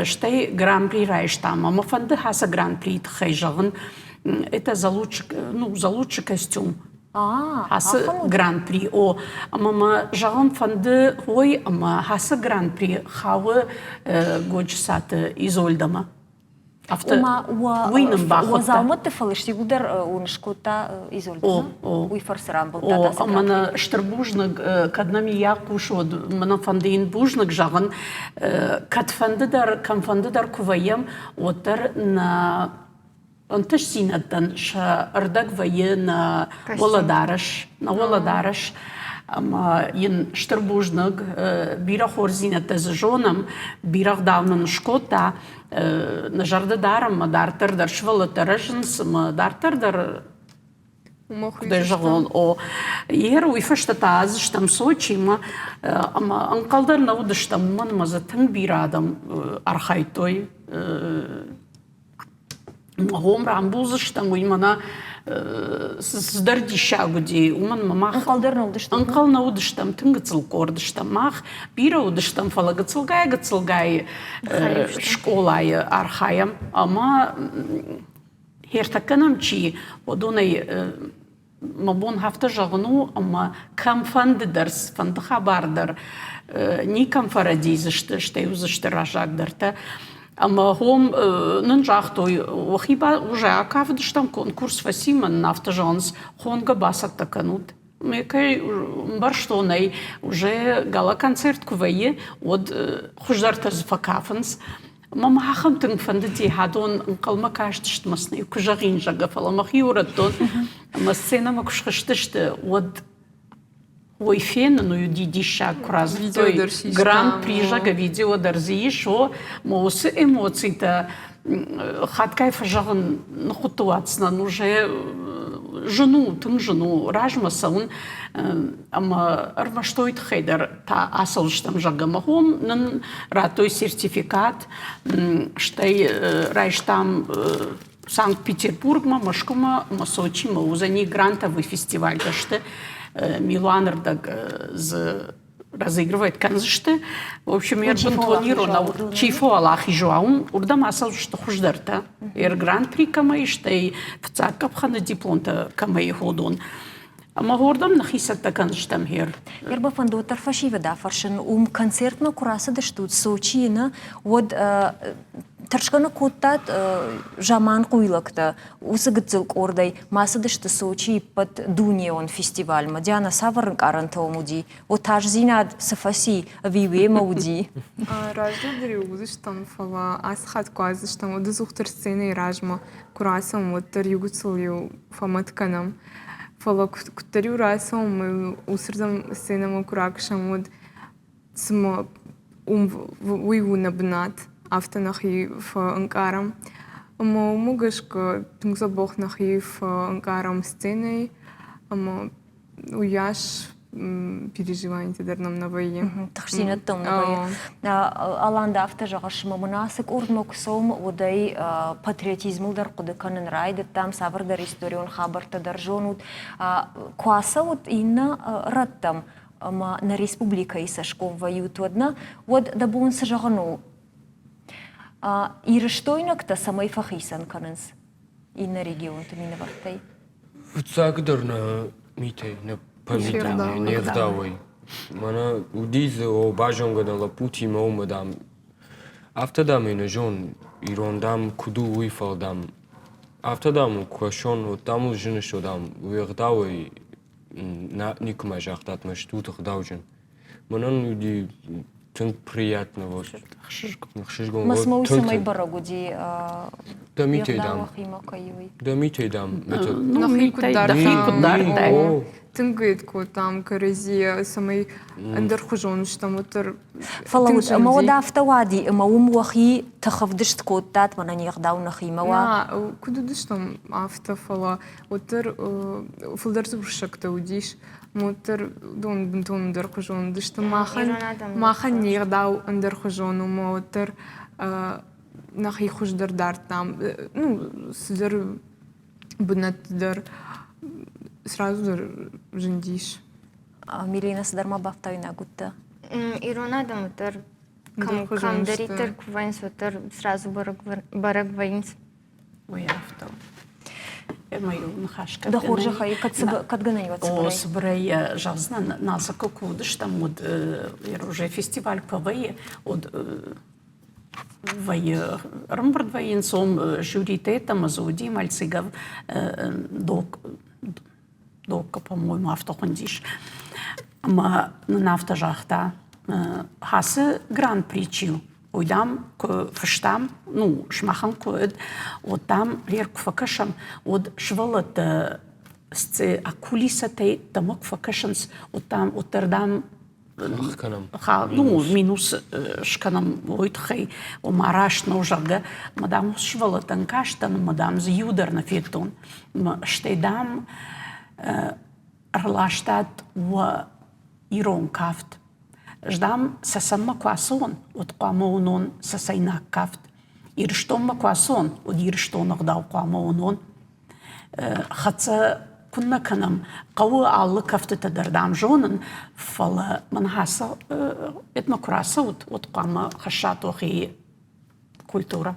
стӕй гран-при райстам. Ӕмӕ фӕнды ацы гран-прийы тыххӕй зӕгъын, это за лучший, ну, за лучший костюм. Ацы гран-при, о, ӕмӕ мӕ зӕгъын фӕнды ой, ӕмӕ ацы гран-при хауы Годжысаты Изольдамӕ. Афтӕ уый нын бахуыдта. Уӕ дзаумӕтты фӕлыст иууылдӕр уын скодта Изольдӕ? О, Уый фӕрцы рамбылдта О, ӕмӕ нӕ стыр бузныг, кӕд нӕм йӕ хъус уӕд, мӕнӕ фӕнды йын бузныг зӕгъын, кӕдфӕнды дӕр, кӕмфӕнды дӕр куы вӕййӕм, уӕддӕр нӕ ӕнтыстдзинӕдтӕн сӕ ӕрдӕг вӕййы нӕ уӕлӕдарӕс, нӕ уӕлӕдарӕс. Ӕмӕ йын стыр бузныг, бирӕ хорздзинӕдтӕ дзы зонӕм, бирӕ ӕгъдау нын скодта. Нӕ зӕрдӕ дарӕм, ӕмӕ дарддӕр дӕр сывӕллӕттӕ рӕзынц, ӕмӕ дарддӕр дӕр куыд зӕгъон, о. Ер уый фӕстӕ та ацыдыстӕм Сочимӕ, ӕмӕ ӕнхъӕл дӕр нӕ уыдыстӕм, уымӕн ӕмӕ дзы тынг бирӕ адӕм архайдтой. Гъом рамбулдзыстӕм, уый мӕнӕ. Цыдӕр диссаг уыди, уымӕн ӕмӕ мах Ӕнхъӕл дӕр нӕ уыдыстӕм. Ӕнхъӕл нӕ уыдыстӕм, тынг гыццыл къорд стӕм мах. Бирӕ уыдыстӕм, фӕлӕ гыццылгай-гыццылгай скъолайы архайӕм ӕмӕ хертӕккӕ нӕм чи, уыдонӕй мӕ бон афтӕ зӕгъын у, ӕмӕ кӕмфӕнды дӕр, цыфӕнды хабар дӕр никӕм фӕрӕдидзысты, стӕй уыдзысты раззагдӕртӕ. Ӕмӕ хом нын загътой, уӕхи уже акафыдыстӕм, конкурс фӕци, мӕн афтӕ зӕгъынц, хонгӕ бацӕттӕ кӕнут. Ме кӕй ӕмбӕрстон ӕй, уже гала-концерт куы вӕййы, уӕд хуыздӕртӕ дзы фӕкафынц. Мӕ ахӕм тынг фӕндыди, адон ӕнхъӕлмӕ кастысты мӕ сын куы зӕгъин, зӕгъгӕ, фӕлӕ мӕхи урӕдтон. Ӕмӕ сценӕмӕ куы схызтысты, уӕд уый фенын уый уыди диссаг, куы радзырдтой гран-при, зӕгъгӕ, видео дӕр дзы ис, о, мӕ уыцы эмоцитӕ хатгай фӕзӕгъын, ныхъхъуыдты уадздзынӕн уже зын у, тынг зын у размӕ цӕуын ӕмӕ ӕрмӕст уый тыххӕй дӕр та ацӕудзыстӕм, зӕгъгӕ, мӕ хом нын радтой сертификат, стӕй райстам Санкт-Петербургмӕ, Мӕскуымӕ ӕмӕ Сочимӕ уыдзӕни грантовый фестивальтӕ сты, милуанырдӕг дзы разыгрывать кӕндзысты. В общем, йӕ бынтон иронау чи фӕуӕлахиз уа, уым уырдӕм ацӕудзысты хуыздӕртӕ. Эр гран-при кӕмӕй, стӕй фыццаг къӕпхӕны дипломтӕ кӕмӕй уыдон. Ӕмӕ уырдӕм нӕхи цӕттӕ кӕндзыстӕм хер. Ӕрбафӕнды уӕддӕр фӕсивӕд афӕрсын, уым концертмӕ куы рацыдыстут Сочийы, нӕ, уӕд тӕрсгӕ нӕ кодтат заманхъуйлӕгтӕ уыцы гыццыл къордӕй ма цыдысты Сочийы ӕппӕт дунеон фестивальмӕ. Диана, цавӕр ӕнкъарӕнтӕ уӕм уыди? О, тасдзинад цы фӕци, ӕви уемӕ уыди? Раздӕр дӕр-иу уыдыстӕм, фӕлӕ ацы хатт куы ацыдыстӕм, уӕд ӕдзухдӕр сценӕйы размӕ куы рацӕуӕм, уӕддӕр иу гыццыл-иу фӕмӕт кӕнӕм. Фӕлӕ куыддӕр-иу рацӕуӕм, уыцырдӕм сценӕмӕ куы ракӕсӕм, уӕд цыма уым уый у нӕ бынат, афтӕ нӕхи фӕнкъарӕм. Ӕмӕ уымӕ гӕсгӕ тынг дзӕбӕх нӕхи фӕнкъарӕм сценӕйы ӕмӕ уыйас переживанитӕ дӕр нӕм нӕ вӕййы. Тыхстдзинӕдтӕ нӕ вӕййы. Алан, дӕ афтӕ зӕгъыс, ӕмӕ мын ацы къордмӕ куы цӕуӕм, уӕд ӕй патриотизмыл дӕр хъуыды кӕнын райдыдтам, цавӕрдӕр историон хабӕрттӕ дӕр зонут. Куы ацӕут иннӕ рӕттӕм ӕмӕ нӕ республикӕйы цӕсгом вӕййут, уӕд нӕ, уӕд дӕ бон цы зӕгъын у? Ирыстойнӕгтӕ цӕмӕй фӕхицӕн кӕнынц иннӕ регионты минӕвӕрттӕй? Фыццагдӕр нӕ митӕй, нӕ поведение, не гъдауӕй. Мӕнӕ уыди дзы, о, базонгӕ дӕн лӕппутимӕ, уымӕ, дам, афтӕ, дам, ӕй нӕ зон, ирон, дам, куыд у, уый, фӕлӕ, дам, афтӕ, дам, куы кӕсон, уӕд, дам, ыл зын сты, дам, уе гъдауӕй никуы ма загътат мӕ стут ӕгъдауджын. Мӕнӕн уыди тынг приятно вот. Ӕхсызгон. Мӕ цыма уый цӕмӕй бӕрӕг уыди, Дӕ митӕй, дам. Дӕ митӕй, дам. Нӕхи куыд дардтай. Тынг гыд кодтам кӕрӕдзийӕ, цӕмӕй ӕндӕрхуызон стӕм, уӕддӕр Фӕлӕ ӕмӕ уӕд афтӕ уади, ӕмӕ уым уӕхи тыхӕвдыст кодтат, мӕнӕ не гъдау нӕхимӕ уа. Куыд уыдыстӕм афтӕ, фӕлӕ уӕддӕр фылдӕр дзы уырыссӕгтӕ уыдис. Уӕддӕр уыдон бынтон ӕндӕрхуызон уыдысты. Махӕн, махӕн не гъдау ӕндӕрхуызон у, ӕмӕ уӕддӕр нӕхи хуыздӕр дардтам. Ну, цыдӕр бынӕтты дӕр сразу дӕр зындис. Милена, цыдӕр ма бафтауинаг уыдтӕ? Ирон адӕм уӕддӕр кӕмдӕриддӕр куы вӕййынц, уӕддӕр сразу бӕрӕг вӕййынц. Уый афтӕ у. Ӕмӕ-иу ныхас Дӕ хорзӕхӕй, кӕд гӕнӕн уӕд цыбырӕй? О, цыбырӕй зӕгъдзынӕн, Нацыкы куы уыдыстӕм, уӕд уже фестиваль куы вӕййы, уӕд вӕййы ӕрӕмбырд вӕййынц уым жюритӕ ӕмӕ дзы уыди Мальцигов док Докка, по-моему, афтӕ хуындис. Ӕмӕ нын афтӕ загъта, ацы гран-при чи у, уый, дам, куы фыстам, ну, сымахӕн куы уыд, уӕд, дам, вверх куы фӕкӕсӕм, уӕд сывӕллӕттӕ кулисӕтӕй ӕддӕмӕ куы фӕкӕсынц, уӕд, дам, уӕддӕр, дам, ну, минус скӕнӕм уый тыххӕй, ома раст нӕу, зӕгъгӕ. Мӕ, дам, сывӕллӕттӕн кастӕн, ӕмӕ, дам, дзы иу дӕр нӕ федтон. Стӕй, дам, ӕрластат уӕ ирон кафт. Ӕз, дам, Цӕцӕнмӕ куы ацӕуон, уӕд хъуамӕ уынон цӕцӕйнаг кафт. Ирыстонмӕ куы ацӕуон, уӕд Ирыстоны ӕгъдау хъуамӕ уынон. Хӕццӕ куыннӕ кӕнӕм, хъӕуы алы кӕфтытӕ дӕр, дам, зонын, фӕлӕ мӕн ацы этно куы рацӕут, уӕд хъуамӕ хӕссат уӕхи культурӕ.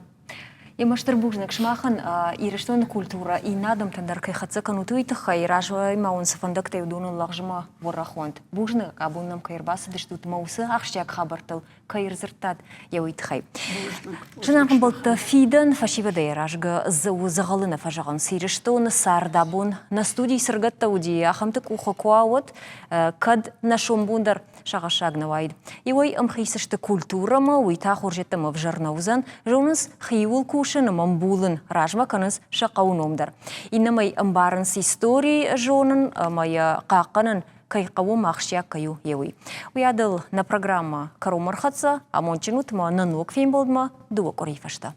Ӕмӕ стыр бузныг сымахӕн Ирыстоны культурӕ иннӕ адӕмтӕн дӕр кӕй хӕццӕ кӕнут, уый тыххӕй. Размӕ ма уын цы фӕндӕгтӕй уыдоныл лӕгъзмӕ уӕрӕх уӕнт. Бузныг, абон нӕм кӕй ӕрбацыдыстут ӕмӕ уыцы ахсджиаг хабӕрттыл кӕй ӕрдзырдтат, йӕ уый тыххӕй. Зынаргъ ӕмбӕлттӕ, фидӕн фӕсивӕдӕй аразгӕ дзӕгъӕлы нӕ фӕзӕгъынц. Ирыстоны цард абон нӕ студийы цыргӕттӕ уыди, ахӕмты къухы куы уа, уӕд кӕд нӕ сомбон дӕр сагъӕссаг нӕ уаид. Иуӕй ӕмхиц сты культурӕмӕ, уый та хорзӕттӕм ӕвзӕр нӕ уыдзӕн, зонынц хиуыл кусын ӕмӕ ӕмбулын, размӕ кӕнынц сӕ хъӕуы ном дӕр. Иннӕмӕй ӕмбарынц истори зонын ӕмӕ йӕ хъахъхъӕнын кӕй хъӕуы ӕмӕ ахсджиаг кӕй у, йе уый. Уыйадыл нӕ программӕ кӕронмӕ ӕрхӕццӕ, амондджын ут ӕмӕ нӕ ног фембӕлдмӕ дыууӕ къуырийы фӕстӕ.